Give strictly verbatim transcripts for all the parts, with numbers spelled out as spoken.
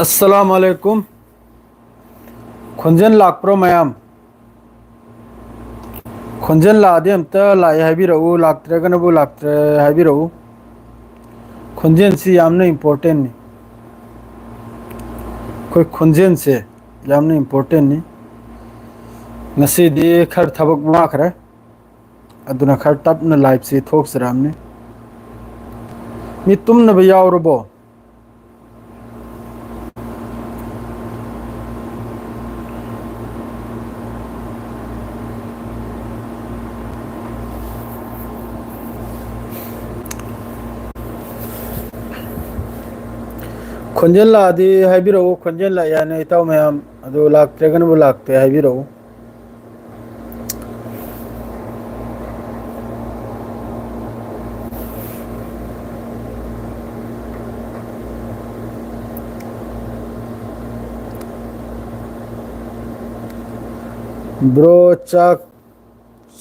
ꯑꯁꯂꯥꯝ ꯑꯂꯩꯀꯨꯝ꯫ ꯈꯣꯟꯖꯦꯜ ꯂꯥꯛꯄ꯭ꯔꯣ ꯃꯌꯥꯝ? ꯈꯣꯟꯖꯦꯜ ꯂꯥꯛꯑꯗꯤ ꯑꯝꯇ ꯂꯥꯛꯑꯦ ꯍꯥꯏꯕꯤꯔꯛꯎ, ꯂꯥꯛꯇ꯭ꯔꯒꯅꯕꯨ ꯂꯥꯛꯇ꯭ꯔꯦ ꯍꯥꯏꯕꯤꯔꯛꯎ꯫ ꯈꯣꯟꯖꯦꯜꯁꯤ ꯌꯥꯝꯅ ꯏꯝꯄꯣꯔꯇꯦꯟꯅꯤ꯫ ꯑꯩꯈꯣꯏ ꯈꯣꯟꯖꯦꯜꯁꯦ ꯌꯥꯝꯅ ꯏꯝꯄꯣꯔꯇꯦꯟꯅꯤ꯫ ꯉꯁꯤꯗꯤ ꯈꯔ ꯊꯕꯛ ꯋꯥꯈ꯭ꯔꯦ, ꯑꯗꯨꯅ ꯈꯔ ꯇꯞꯅ ꯂꯥꯏꯞꯁꯤ ꯊꯣꯛꯆꯔꯛꯑꯕꯅꯤ꯫ ꯃꯤ ꯇꯨꯝꯅꯕ ꯌꯥꯎꯔꯕꯣ? ꯈꯣꯟꯖꯦꯜ ꯂꯥꯛꯑꯗꯤ ꯍꯥꯏꯕꯤꯔꯛꯎ, ꯈꯣꯟꯖꯦꯜ ꯂꯥꯛꯑꯦ ꯍꯥꯏꯅ ꯏꯇꯥꯎ ꯃꯌꯥꯝ, ꯑꯗꯨ ꯂꯥꯛꯇ꯭ꯔꯒꯅꯕꯨ ꯂꯥꯛꯇꯦ ꯍꯥꯏꯕꯤꯔꯛꯎ꯫ ꯕ꯭ꯔꯣ, ꯆꯥꯛ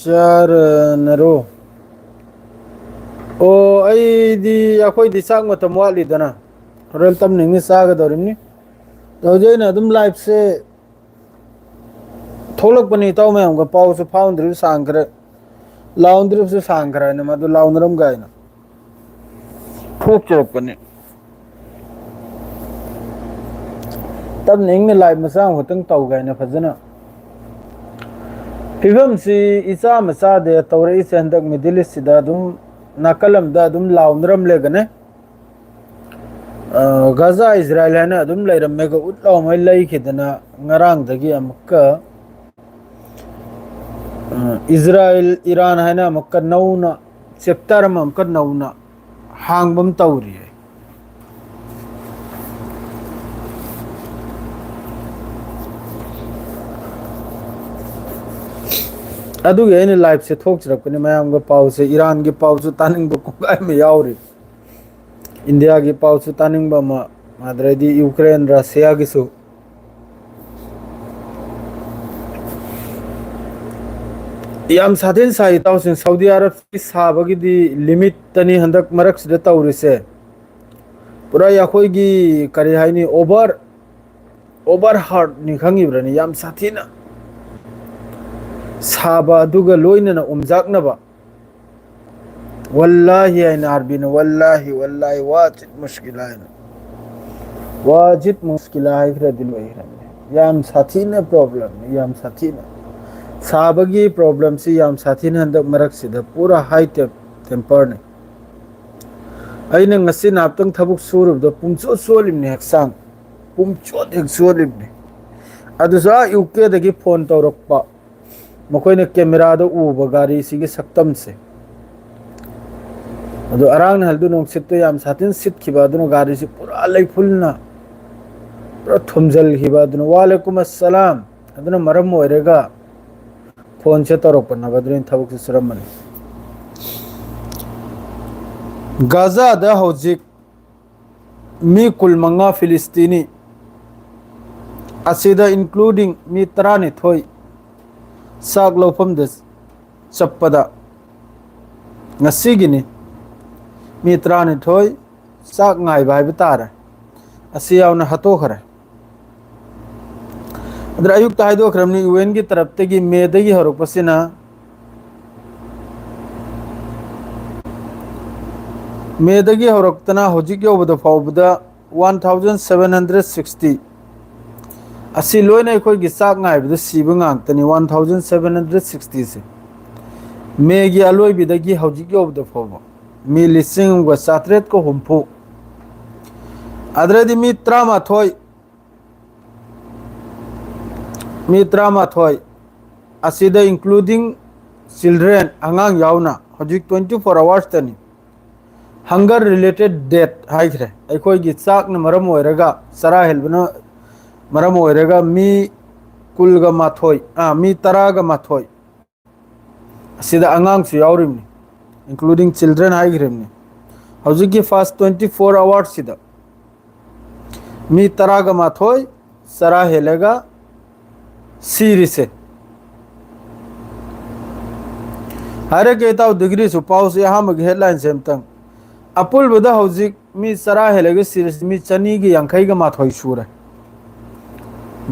ꯆꯥꯔꯅꯔꯣ? ꯑꯣ, ꯑꯩꯗꯤ, ꯑꯩꯈꯣꯏꯗꯤ ꯆꯥꯛ ꯃꯇꯝ ꯋꯥꯠꯂꯤꯗꯅ, ꯍꯣꯔꯦꯟ ꯇꯞꯅ ꯏꯪꯅ ꯆꯥꯒꯗꯧꯔꯤꯕꯅꯤ꯫ ꯇꯧꯗꯦ, ꯑꯩꯅ ꯑꯗꯨꯝ ꯂꯥꯏꯞꯁꯦ ꯊꯣꯛꯂꯛꯄꯅꯤ ꯏꯇꯥꯎ ꯃꯌꯥꯝꯒ, ꯄꯥꯎꯁꯨ ꯐꯥꯎꯅꯗ꯭ꯔꯤꯕ ꯁꯥꯡꯈ꯭ꯔꯦ, ꯂꯥꯎꯅꯗ꯭ꯔꯤꯕꯁꯨ ꯁꯥꯡꯈ꯭ꯔꯦ ꯍꯥꯏꯅ ꯃꯗꯨ ꯂꯥꯎꯅꯔꯝꯒꯥꯏꯅ ꯊꯣꯛꯆꯔꯛꯄꯅꯤ꯫ ꯇꯞꯅ ꯏꯪꯅ ꯂꯥꯏꯞ ꯃꯆꯥ ꯑꯃꯈꯛꯇꯪ ꯇꯧꯒꯦ ꯍꯥꯏꯅ ꯐꯖꯅ꯫ ꯐꯤꯕꯝꯁꯤ ꯏꯆꯥ ꯃꯆꯥꯗ ꯇꯧꯔꯛꯏꯁꯦ ꯍꯟꯗꯛ ꯃꯤꯗꯜ ꯏꯁꯁꯤꯗ ꯑꯗꯨꯝ ꯅꯥꯀꯜ ꯑꯃꯗ ꯑꯗꯨꯝ ꯂꯥꯎꯅꯔꯝꯂꯦꯒꯅꯦ꯫ ꯑ, ꯒꯥꯖꯥ ꯏꯖꯔꯥꯏꯜ ꯍꯥꯏꯅ ꯑꯗꯨꯝ ꯂꯩꯔꯝꯃꯦꯒ ꯎꯠ ꯂꯥꯎꯃꯩ ꯂꯩꯈꯤꯗꯅ ꯉꯔꯥꯡꯗꯒꯤ ꯑꯃꯨꯛꯀ, ꯑ, ꯏꯖꯔꯥꯏꯜ ꯏꯔꯥꯟ ꯍꯥꯏꯅ ꯑꯃꯨꯛꯀ ꯅꯧꯅ ꯆꯦꯞꯇꯔ ꯑꯃ ꯑꯃꯨꯛꯀ ꯅꯧꯅ ꯍꯥꯡꯕ ꯑꯃ ꯇꯧꯔꯤꯌꯦ꯫ ꯑꯗꯨꯒꯤ ꯑꯩꯅ ꯂꯥꯏꯞꯁꯦ ꯊꯣꯛꯆꯔꯛꯄꯅꯤ꯫ ꯃꯌꯥꯝꯒ ꯄꯥꯎꯁꯦ, ꯏꯔꯥꯟꯒꯤ ꯄꯥꯎꯁꯨ ꯇꯥꯅꯤꯡꯕ ꯀꯣꯡꯒꯥꯏ ꯑꯃ ꯌꯥꯎꯔꯤ, ꯏꯟꯗꯤꯌꯥꯒꯤ ꯄꯥꯎꯁꯨ ꯇꯥꯅꯤꯡꯕ ꯑꯃ, ꯑꯗꯩꯗꯤ ꯌꯨꯀ꯭ꯔꯦꯟ ꯔꯁꯤꯌꯥꯒꯤꯁꯨ꯫ ꯌꯥꯝ ꯁꯥꯊꯤꯅ ꯁꯥꯏ ꯏꯇꯥꯎꯁꯤꯡ꯫ ꯁꯥꯎꯗꯤ ꯑꯔꯕꯀꯤ ꯁꯥꯕꯒꯤꯗꯤ ꯂꯤꯃꯤꯠꯇꯅꯤ ꯍꯟꯗꯛ ꯃꯔꯛꯁꯤꯗ ꯇꯧꯔꯤꯁꯦ꯫ ꯄꯨꯔꯥ ꯑꯩꯈꯣꯏꯒꯤ ꯀꯔꯤ ꯍꯥꯏꯅꯤ, ꯑꯣꯚꯔ ꯑꯣꯚꯔ ꯍꯥꯔꯠꯅꯤ, ꯈꯪꯉꯤꯕ꯭ꯔꯅꯤ? ꯌꯥꯝ ꯁꯥꯊꯤꯅ ꯁꯥꯕ ꯑꯗꯨꯒ ꯂꯣꯏꯅꯅ ꯑꯣꯝꯖꯥꯛꯅꯕ꯫ ꯋꯜꯂꯥꯍꯤ ꯍꯥꯏꯅ ꯑꯥꯔꯕꯤꯅ ꯋꯜꯂꯥꯍꯤ ꯋꯜꯂꯥꯍꯤ ꯋꯥꯖꯤꯗ ꯃꯨꯁꯀꯤꯂꯥ ꯍꯥꯏꯅ, ꯋꯥꯖꯤꯗ ꯃꯨꯁꯀꯤꯂꯥ ꯍꯥꯏꯈ꯭ꯔꯗꯤ ꯂꯣꯏꯈ꯭ꯔꯕꯅꯤ꯫ ꯌꯥꯝ ꯁꯥꯊꯤꯅ ꯄ꯭ꯔꯣꯕ꯭ꯂꯦꯝꯅꯤ, ꯌꯥꯝ ꯁꯥꯊꯤꯅ꯫ ꯁꯥꯕꯒꯤ ꯄ꯭ꯔꯣꯕ꯭ꯂꯦꯝꯁꯤ ꯌꯥꯝ ꯁꯥꯊꯤꯅ ꯍꯟꯗꯛ ꯃꯔꯛꯁꯤꯗ ꯄꯨꯔꯥ ꯍꯥꯏ ꯇꯦꯝ-, ꯇꯦꯝꯄꯔꯅꯤ꯫ ꯑꯩꯅ ꯉꯁꯤ ꯉꯍꯥꯛꯇꯪ ꯊꯕꯛ ꯁꯨꯔꯨꯕꯗ ꯄꯨꯡꯆꯣꯠ ꯆꯣꯠꯂꯤꯕꯅꯤ ꯍꯛꯆꯥꯡ, ꯄꯨꯡꯆꯣꯠ ꯍꯦꯛ ꯆꯣꯠꯂꯤꯕꯅꯤ꯫ ꯑꯗꯨꯁꯨ ꯑꯥ ꯌꯨ ꯀꯦꯗꯒꯤ ꯐꯣꯟ ꯇꯧꯔꯛꯄ, ꯃꯈꯣꯏꯅ ꯀꯦꯃꯦꯔꯥꯗ ꯎꯕ ꯒꯥꯔꯤꯁꯤꯒꯤ ꯁꯛꯇꯝꯁꯦ꯫ ꯑꯗꯣ ꯑꯔꯥꯡ ꯅꯍꯜꯗꯨ ꯅꯨꯡꯁꯤꯠꯇꯨ ꯌꯥꯝ ꯁꯥꯊꯤꯅ ꯁꯤꯠꯈꯤꯕ ꯑꯗꯨꯅ ꯒꯥꯔꯤꯁꯤ ꯄꯨꯔꯥ ꯂꯩꯐꯨꯜꯅ ꯄꯨꯔꯥ ꯊꯨꯝꯖꯤꯜꯈꯤꯕ ꯑꯗꯨꯅ꯫ ꯋꯥꯂꯦꯀꯨꯝ ꯑꯁꯂꯥꯝ꯫ ꯑꯗꯨꯅ ꯃꯔꯝ ꯑꯣꯏꯔꯒ ꯐꯣꯟꯁꯦ ꯇꯧꯔꯛꯄꯅꯦꯕ, ꯑꯗꯨꯅ ꯊꯕꯛꯁꯦ ꯁꯨꯔꯝꯕꯅꯤ꯫ ꯒꯥꯖꯥꯗ ꯍꯧꯖꯤꯛ ꯃꯤ ꯀꯨꯟꯃꯉꯥ ꯐꯤꯂꯤꯁꯇꯤꯅꯤ, ꯑꯁꯤꯗ including ꯃꯤ ꯇꯔꯥꯅꯤꯊꯣꯏ ꯆꯥꯛ ꯂꯧꯐꯝꯗ ꯆꯠꯄꯗ, ꯉꯁꯤꯒꯤꯅꯤ, ꯃꯤ ꯇꯔꯥꯅꯤꯊꯣꯏ ꯆꯥꯛ ꯉꯥꯏꯕ ꯍꯥꯏꯕ ꯇꯥꯔꯦ, ꯑꯁꯤ ꯌꯥꯎꯅ ꯍꯥꯠꯇꯣꯛꯈ꯭ꯔꯦ꯫ ꯑꯗꯨꯅ ꯑꯌꯨꯛꯇ ꯍꯥꯏꯗꯣꯛꯈ꯭ꯔꯕꯅꯤ, ꯌꯨ ꯑꯦꯟꯒꯤ ꯇꯔꯞꯇꯒꯤ ꯃꯦꯗꯒꯤ ꯍꯧꯔꯛꯄꯁꯤꯅ, ꯃꯦꯗꯒꯤ ꯍꯧꯔꯛꯇꯅ ꯍꯧꯖꯤꯛ ꯌꯧꯕꯗ ꯐꯥꯎꯕꯗ one thousand seven hundred sixty꯫ ꯑꯁꯤ ꯂꯣꯏꯅ ꯑꯩꯈꯣꯏꯒꯤ ꯆꯥꯛ ꯉꯥꯏꯕꯗ ꯁꯤꯕ ꯉꯥꯛꯇꯅꯤ, one thousand seven hundred sixty ꯁꯦ꯫ ꯃꯦꯒꯤ ꯑꯂꯣꯏꯕꯗꯒꯤ ꯍꯧꯖꯤꯛ ꯌꯧꯕꯗ ꯐꯥꯎꯕ ꯃꯤ ꯂꯤꯁꯤꯡ ꯑꯃꯒ ꯆꯥꯇ꯭ꯔꯦꯠꯀ ꯍꯨꯝꯐꯨ꯫ ꯑꯗꯨꯗꯩꯗꯤ ꯃꯤ ꯇꯔꯥꯃꯥꯊꯣꯏ, ꯃꯤ ꯇꯔꯥꯃꯥꯊꯣꯏ, ꯑꯁꯤꯗ including children, ꯑꯉꯥꯡ ꯌꯥꯎꯅ, ꯍꯧꯖꯤꯛ twenty four hours ꯇꯅꯤ꯫ Hunger related death ꯍꯥꯏꯈ꯭ꯔꯦ꯫ ꯑꯩꯈꯣꯏꯒꯤ ꯆꯥꯛꯅ ꯃꯔꯝ ꯑꯣꯏꯔꯒ, ꯆꯔꯥ ꯍꯦꯟꯕꯅ ꯃꯔꯝ ꯑꯣꯏꯔꯒ ꯃꯤ ꯀꯨꯜꯒ ꯃꯥꯊꯣꯏ, ꯑꯥ, ꯃꯤ ꯇꯔꯥꯒ ꯃꯥꯊꯣꯏ, ꯑꯁꯤꯗ ꯑꯉꯥꯡꯁꯨ ꯌꯥꯎꯔꯤꯕꯅꯤ, including children ꯍꯥꯏꯈ꯭ꯔꯤꯕꯅꯤ꯫ ꯍꯧꯖꯤꯛꯀꯤ first twenty four hours ꯁꯤꯗ ꯃꯤ ꯇꯔꯥꯒ ꯃꯥꯊꯣꯏ ꯆꯔꯥ ꯍꯦꯜꯂꯒ ꯁꯤꯔꯤꯁꯦ꯫ ꯍꯥꯏꯔꯒꯦ ꯏꯇꯥꯎ, ꯗꯤꯒ꯭ꯔꯤꯁꯨ ꯄꯥꯎꯁꯤ ꯑꯍꯥꯟꯕꯒꯤ headline ꯁꯦ ꯑꯝꯇꯪ꯫ ꯑꯄꯨꯟꯕꯗ ꯍꯧꯖꯤꯛ ꯃꯤ ꯆꯔꯥ ꯍꯦꯜꯂꯒ ꯁꯤꯔꯤꯁꯤ ꯃꯤ ꯆꯅꯤꯒ ꯌꯥꯡꯈꯩꯒ ꯃꯥꯊꯣꯏ ꯁꯨꯔꯦ꯫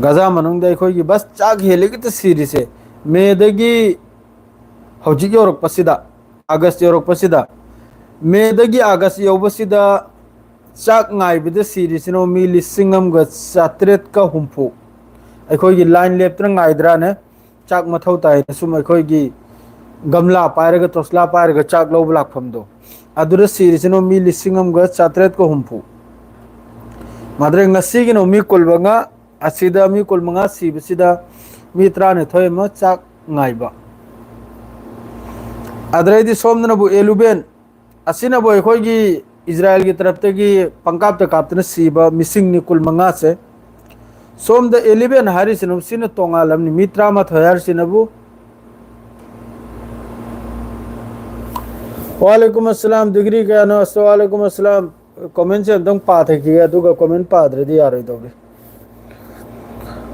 ꯒꯖꯥ ꯃꯅꯨꯡꯗ ꯑꯩꯈꯣꯏꯒꯤ ꯕꯁ ꯆꯥꯛ ꯍꯦꯜꯂꯒꯇ ꯁꯤꯔꯤꯁꯦ ꯃꯦꯗꯒꯤ ꯍꯧꯖꯤꯛ ꯌꯧꯔꯛꯄꯁꯤꯗ, ꯑꯥꯒꯁ ꯌꯧꯔꯛꯄꯁꯤꯗ, ꯃꯦꯗꯒꯤ ꯑꯥꯒꯁ ꯌꯧꯕꯁꯤꯗ ꯆꯥꯛ ꯉꯥꯏꯕꯗ ꯁꯤꯔꯤꯁꯤꯅ ꯃꯤ ꯂꯤꯁꯤꯡ ꯑꯃꯒ ꯆꯥꯇ꯭ꯔꯦꯠꯀ ꯍꯨꯝꯐꯨ꯫ ꯑꯩꯈꯣꯏꯒꯤ ꯂꯥꯏꯟ ꯂꯦꯞꯇꯅ ꯉꯥꯏꯗ꯭ꯔꯥꯅꯦ? ꯆꯥꯛ ꯃꯊꯧ ꯇꯥꯏꯅ ꯁꯨꯝ ꯑꯩꯈꯣꯏꯒꯤ ꯒꯝꯂꯥ ꯄꯥꯏꯔꯒ, ꯇꯣꯁꯂꯥ ꯄꯥꯏꯔꯒ ꯆꯥꯛ ꯂꯧꯕ ꯂꯥꯛꯐꯝꯗꯣ, ꯑꯗꯨꯗ ꯁꯤꯔꯤꯁꯤꯅ ꯃꯤ ꯂꯤꯁꯤꯡ ꯑꯃꯒ ꯆꯥꯇ꯭ꯔꯦꯠꯀ ꯍꯨꯝꯐꯨ꯫ ꯃꯥꯗ꯭ꯔꯦ ꯉꯁꯤꯒꯤꯅ ꯃꯤ ꯀꯨꯟꯃꯉꯥ, ꯑꯁꯤꯗ ꯃꯤ ꯀꯨꯟꯃꯉꯥ ꯁꯤꯕꯁꯤꯗ ꯃꯤ ꯇꯔꯥꯅꯤꯊꯣꯏ ꯑꯃ ꯆꯥꯛ ꯉꯥꯏꯕ꯫ ꯑꯗꯩꯗꯤ ꯁꯣꯝꯗꯅꯕꯨ ꯑꯦꯂꯨꯕꯦꯟ, ꯑꯁꯤꯅꯕꯨ ꯑꯩꯈꯣꯏꯒꯤ ꯏꯖꯔꯥꯌꯦꯜꯒꯤ ꯇꯔꯞꯇꯒꯤ ꯄꯪꯀꯥꯞꯇ ꯀꯥꯞꯇꯅ ꯁꯤꯕ ꯃꯤꯁꯤꯡꯅꯤ ꯀꯨꯟꯃꯉꯥꯁꯦ꯫ ꯁꯣꯝꯗ ꯑꯦꯂꯤꯕꯦꯟ ꯍꯥꯏꯔꯤꯁꯤꯅ ꯁꯤꯅ ꯇꯣꯉꯥꯜꯂꯝꯅꯤ꯫ ꯃꯤ ꯇꯔꯥꯃꯥꯊꯣꯏ ꯍꯥꯏꯔꯤꯁꯤꯅꯕꯨ꯫ ꯋꯥꯂꯦꯀꯨꯝ ꯑꯁꯂꯥꯝ꯫ ꯗꯤꯒ꯭ꯔꯤ ꯀꯌꯥꯅꯣ? ꯑꯁ, ꯋꯥꯂꯦꯀꯨꯝ ꯑꯁꯂꯥꯝ꯫ ꯀꯣꯃꯦꯟꯁꯦ ꯑꯝꯇꯪ ꯄꯥꯊꯈꯤꯒꯦ, ꯑꯗꯨꯒ ꯀꯣꯃꯦꯟ ꯄꯥꯗ꯭ꯔꯗꯤ ꯌꯥꯔꯣꯏꯗꯧꯔꯤ꯫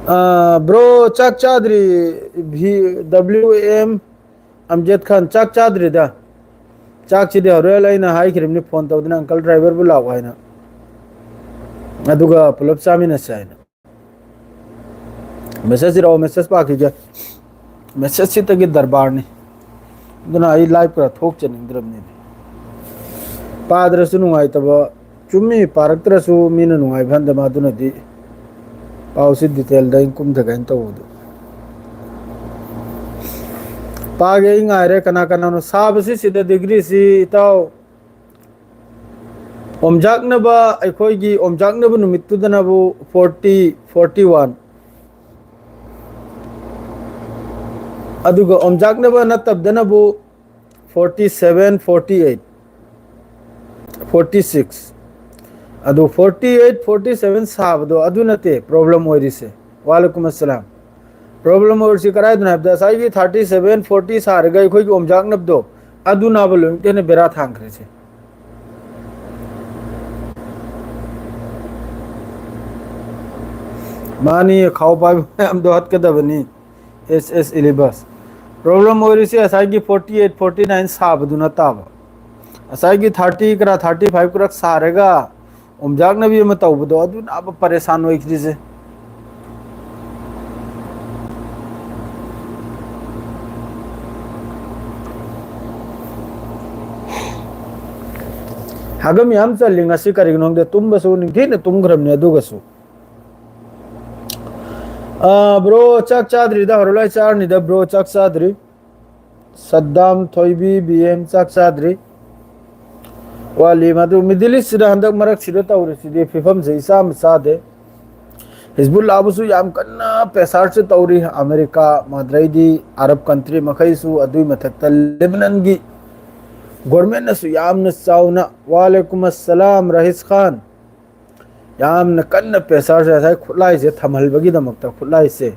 ꯑꯥ, ꯕ꯭ꯔꯣ, ꯆꯥꯛ ꯆꯥꯗ꯭ꯔꯤ꯫ ꯚꯤ-, ꯗꯕ꯭ꯂꯤꯎ ꯑꯦꯝ ꯑꯝꯖꯗ ꯈꯥꯟ, ꯆꯥꯛ ꯆꯥꯗ꯭ꯔꯤꯗ꯫ ꯆꯥꯛꯁꯤꯗꯤ ꯍꯣꯔꯦꯟ ꯑꯩꯅ ꯍꯥꯏꯈ꯭ꯔꯤꯕꯅꯤ ꯐꯣꯟ ꯇꯧꯗꯅ, "ꯑꯪꯀꯜ ꯗ꯭ꯔꯥꯏꯚꯔꯕꯨ ꯂꯥꯛꯑꯣ" ꯍꯥꯏꯅ, ꯑꯗꯨꯒ ꯄꯨꯂꯞ ꯆꯥꯃꯤꯟꯅꯁꯦ ꯍꯥꯏꯅ꯫ ꯃꯦꯁꯦꯖ ꯏꯔꯛꯑꯣ, ꯃꯦꯁꯦꯖ ꯄꯥꯈꯤꯒꯦ꯫ ꯃꯦꯁꯦꯖꯁꯤꯇꯒꯤ ꯗꯔꯕꯥꯔꯅꯤ꯫ ꯑꯗꯨꯅ ꯑꯩ ꯂꯥꯏꯞ ꯈꯔ ꯊꯣꯛꯆꯅꯤꯡꯗ꯭ꯔꯕꯅꯤꯅꯦ꯫ ꯄꯥꯗ꯭ꯔꯁꯨ ꯅꯨꯡꯉꯥꯏꯇꯕ, ꯆꯨꯝꯃꯤ, ꯄꯥꯔꯛꯇ꯭ꯔꯁꯨ ꯃꯤꯅ ꯅꯨꯡꯉꯥꯏꯕ ꯍꯟꯗ ꯃꯥꯗꯨꯅꯗꯤ ꯄꯥꯎꯁꯤ ꯗꯤꯇꯦꯜꯗ ꯑꯩꯅ ꯀꯨꯝꯊꯒꯥꯏꯅ ꯇꯧꯕꯗꯣ꯫ ꯄꯥꯒꯦ, ꯑꯩ ꯉꯥꯏꯔꯦ꯫ ꯀꯅꯥ ꯀꯅꯥꯅꯣ ꯁꯥꯕꯁꯤ? ꯁꯤꯗ ꯗꯤꯒ꯭ꯔꯤꯁꯤ, ꯏꯇꯥꯎ, ꯑꯣꯝꯖꯥꯛꯅꯕ, ꯑꯩꯈꯣꯏꯒꯤ ꯑꯣꯝꯖꯥꯛꯅꯕ ꯅꯨꯃꯤꯠꯇꯨꯗꯅꯕꯨ ꯐꯣꯔꯇꯤ, ꯐꯣꯔꯇꯤ ꯋꯥꯟ, ꯑꯗꯨꯒ ꯑꯣꯝꯖꯥꯛꯅꯕ ꯅꯠꯇꯕꯗꯅꯕꯨ forty seven, forty eight, forty six. ꯑꯗꯨ ꯐꯣꯔꯇꯤ ꯑꯩꯠ, ꯐꯣꯔꯇꯤ ꯁꯚꯦꯟ ꯁꯥꯕꯗꯣ ꯑꯗꯨ ꯅꯠꯇꯦ ꯄ꯭ꯔꯣꯕ꯭ꯂꯦꯝ ꯑꯣꯏꯔꯤꯁꯦ꯫ ꯋꯥꯂꯦꯀꯨꯝ ꯑꯁꯂꯥꯝ꯫ ꯄ꯭ꯔꯣꯕ꯭ꯂꯦꯝ ꯑꯣꯏꯔꯤꯁꯤ ꯀꯗꯥꯏꯗꯅꯣ ꯍꯥꯏꯕꯗ, ꯉꯁꯥꯏꯒꯤ ꯊꯥꯔꯇꯤ ꯁꯚꯦꯟ, ꯐꯣꯔꯇꯤ ꯁꯥꯔꯒ ꯑꯩꯈꯣꯏꯒꯤ ꯑꯣꯝꯖꯥꯛꯅꯕꯗꯣ, ꯑꯗꯨꯅꯕ ꯂꯣꯏꯅꯃꯛꯇ ꯍꯦꯟꯅ ꯕꯦꯔꯥ ꯊꯥꯡꯈ꯭ꯔꯤꯁꯦ꯫ ꯃꯥꯅꯤ, ꯈꯥꯎ ꯄꯥꯏꯕ ꯃꯌꯥꯝꯗꯣ ꯍꯠꯀꯗꯕꯅꯤ꯫ ꯑꯦꯁ ꯑꯦꯁ ꯏꯂꯤꯕꯁ꯫ ꯄ꯭ꯔꯣꯕ꯭ꯂꯦꯝ ꯑꯣꯏꯔꯤꯁꯦ ꯉꯁꯥꯏꯒꯤ ꯐꯣꯔꯇꯤ ꯑꯩꯠ, ꯐꯣꯔꯇꯤ ꯅꯥꯏꯟ ꯁꯥꯕꯗꯨ ꯅꯠꯇꯕ꯫ ꯉꯁꯥꯏꯒꯤ ꯊꯥꯔꯇꯤ ꯈꯔ, ꯊꯥꯔꯇꯤ ꯐꯥꯏꯚ ꯈꯔ ꯁꯥꯔꯒ ꯑꯣꯝꯖꯥꯛꯅꯕꯤ ꯑꯃ ꯇꯧꯕꯗꯣ, ꯑꯗꯨꯅ ꯑꯃ ꯄꯔꯦꯁꯥꯟ ꯑꯣꯏꯈ꯭ꯔꯤꯁꯦ꯫ ꯍꯥꯒꯝ ꯌꯥꯝ ꯆꯜꯂꯤ ꯉꯁꯤ, ꯀꯔꯤꯒꯤꯅꯣ ꯈꯪꯗꯦ, ꯇꯨꯝꯕꯁꯨ ꯅꯤꯡꯊꯤꯅ ꯇꯨꯝꯈ꯭ꯔꯕꯅꯤ꯫ ꯑꯗꯨꯒꯁꯨ, ꯑꯥ, ꯕ꯭ꯔꯣ, ꯆꯥꯛ ꯆꯥꯗ꯭ꯔꯤꯗ, ꯍꯧꯔꯛꯂꯥꯏ ꯆꯥꯔꯅꯤꯗ, ꯕ꯭ꯔꯣ, ꯆꯥꯛ ꯆꯥꯗ꯭ꯔꯤ꯫ ꯁꯗꯥꯝ ꯊꯣꯏꯕꯤ ꯕꯤ ꯑꯦꯝ ꯆꯥꯛ ꯆꯥꯗ꯭ꯔꯤ꯫ ꯋꯥꯠꯂꯤ꯫ ꯃꯗꯨ ꯃꯤꯗꯜ ꯏꯁꯁꯤꯗ ꯍꯟꯗꯛ ꯃꯔꯛꯁꯤꯗ ꯇꯧꯔꯤꯁꯤꯗꯤ ꯐꯤꯕꯝꯁꯦ ꯏꯆꯥ ꯑꯃ ꯆꯥꯗꯦ꯫ ꯍꯤꯖꯕꯨꯜꯂꯥꯕꯨꯁꯨ ꯌꯥꯝ ꯀꯟꯅ ꯄ꯭ꯔꯦꯁꯥꯔꯁꯨ ꯇꯧꯔꯤ ꯑꯃꯦꯔꯤꯀꯥ, ꯃꯗ꯭ꯔꯩꯗꯤ ꯑꯔꯕ ꯀꯟꯇ꯭ꯔꯤ ꯃꯈꯩꯁꯨ, ꯑꯗꯨꯒꯤ ꯃꯊꯛꯇ ꯂꯦꯕꯅꯟꯒꯤ ꯒꯣꯔꯃꯦꯟꯅꯁꯨ ꯌꯥꯝꯅ ꯆꯥꯎꯅ, ꯋꯥꯂꯦꯀꯨꯝ ꯑꯁꯂꯥꯝ ꯔꯍꯤꯁ ꯈꯥꯟ, ꯌꯥꯝꯅ ꯀꯟꯅ ꯄ꯭ꯔꯦꯁꯥꯔꯁꯦ ꯉꯁꯥꯏ ꯈꯨꯠꯂꯥꯏꯁꯦ ꯊꯝꯍꯜꯕꯒꯤꯗꯃꯛꯇ, ꯈꯨꯠꯂꯥꯏꯁꯦ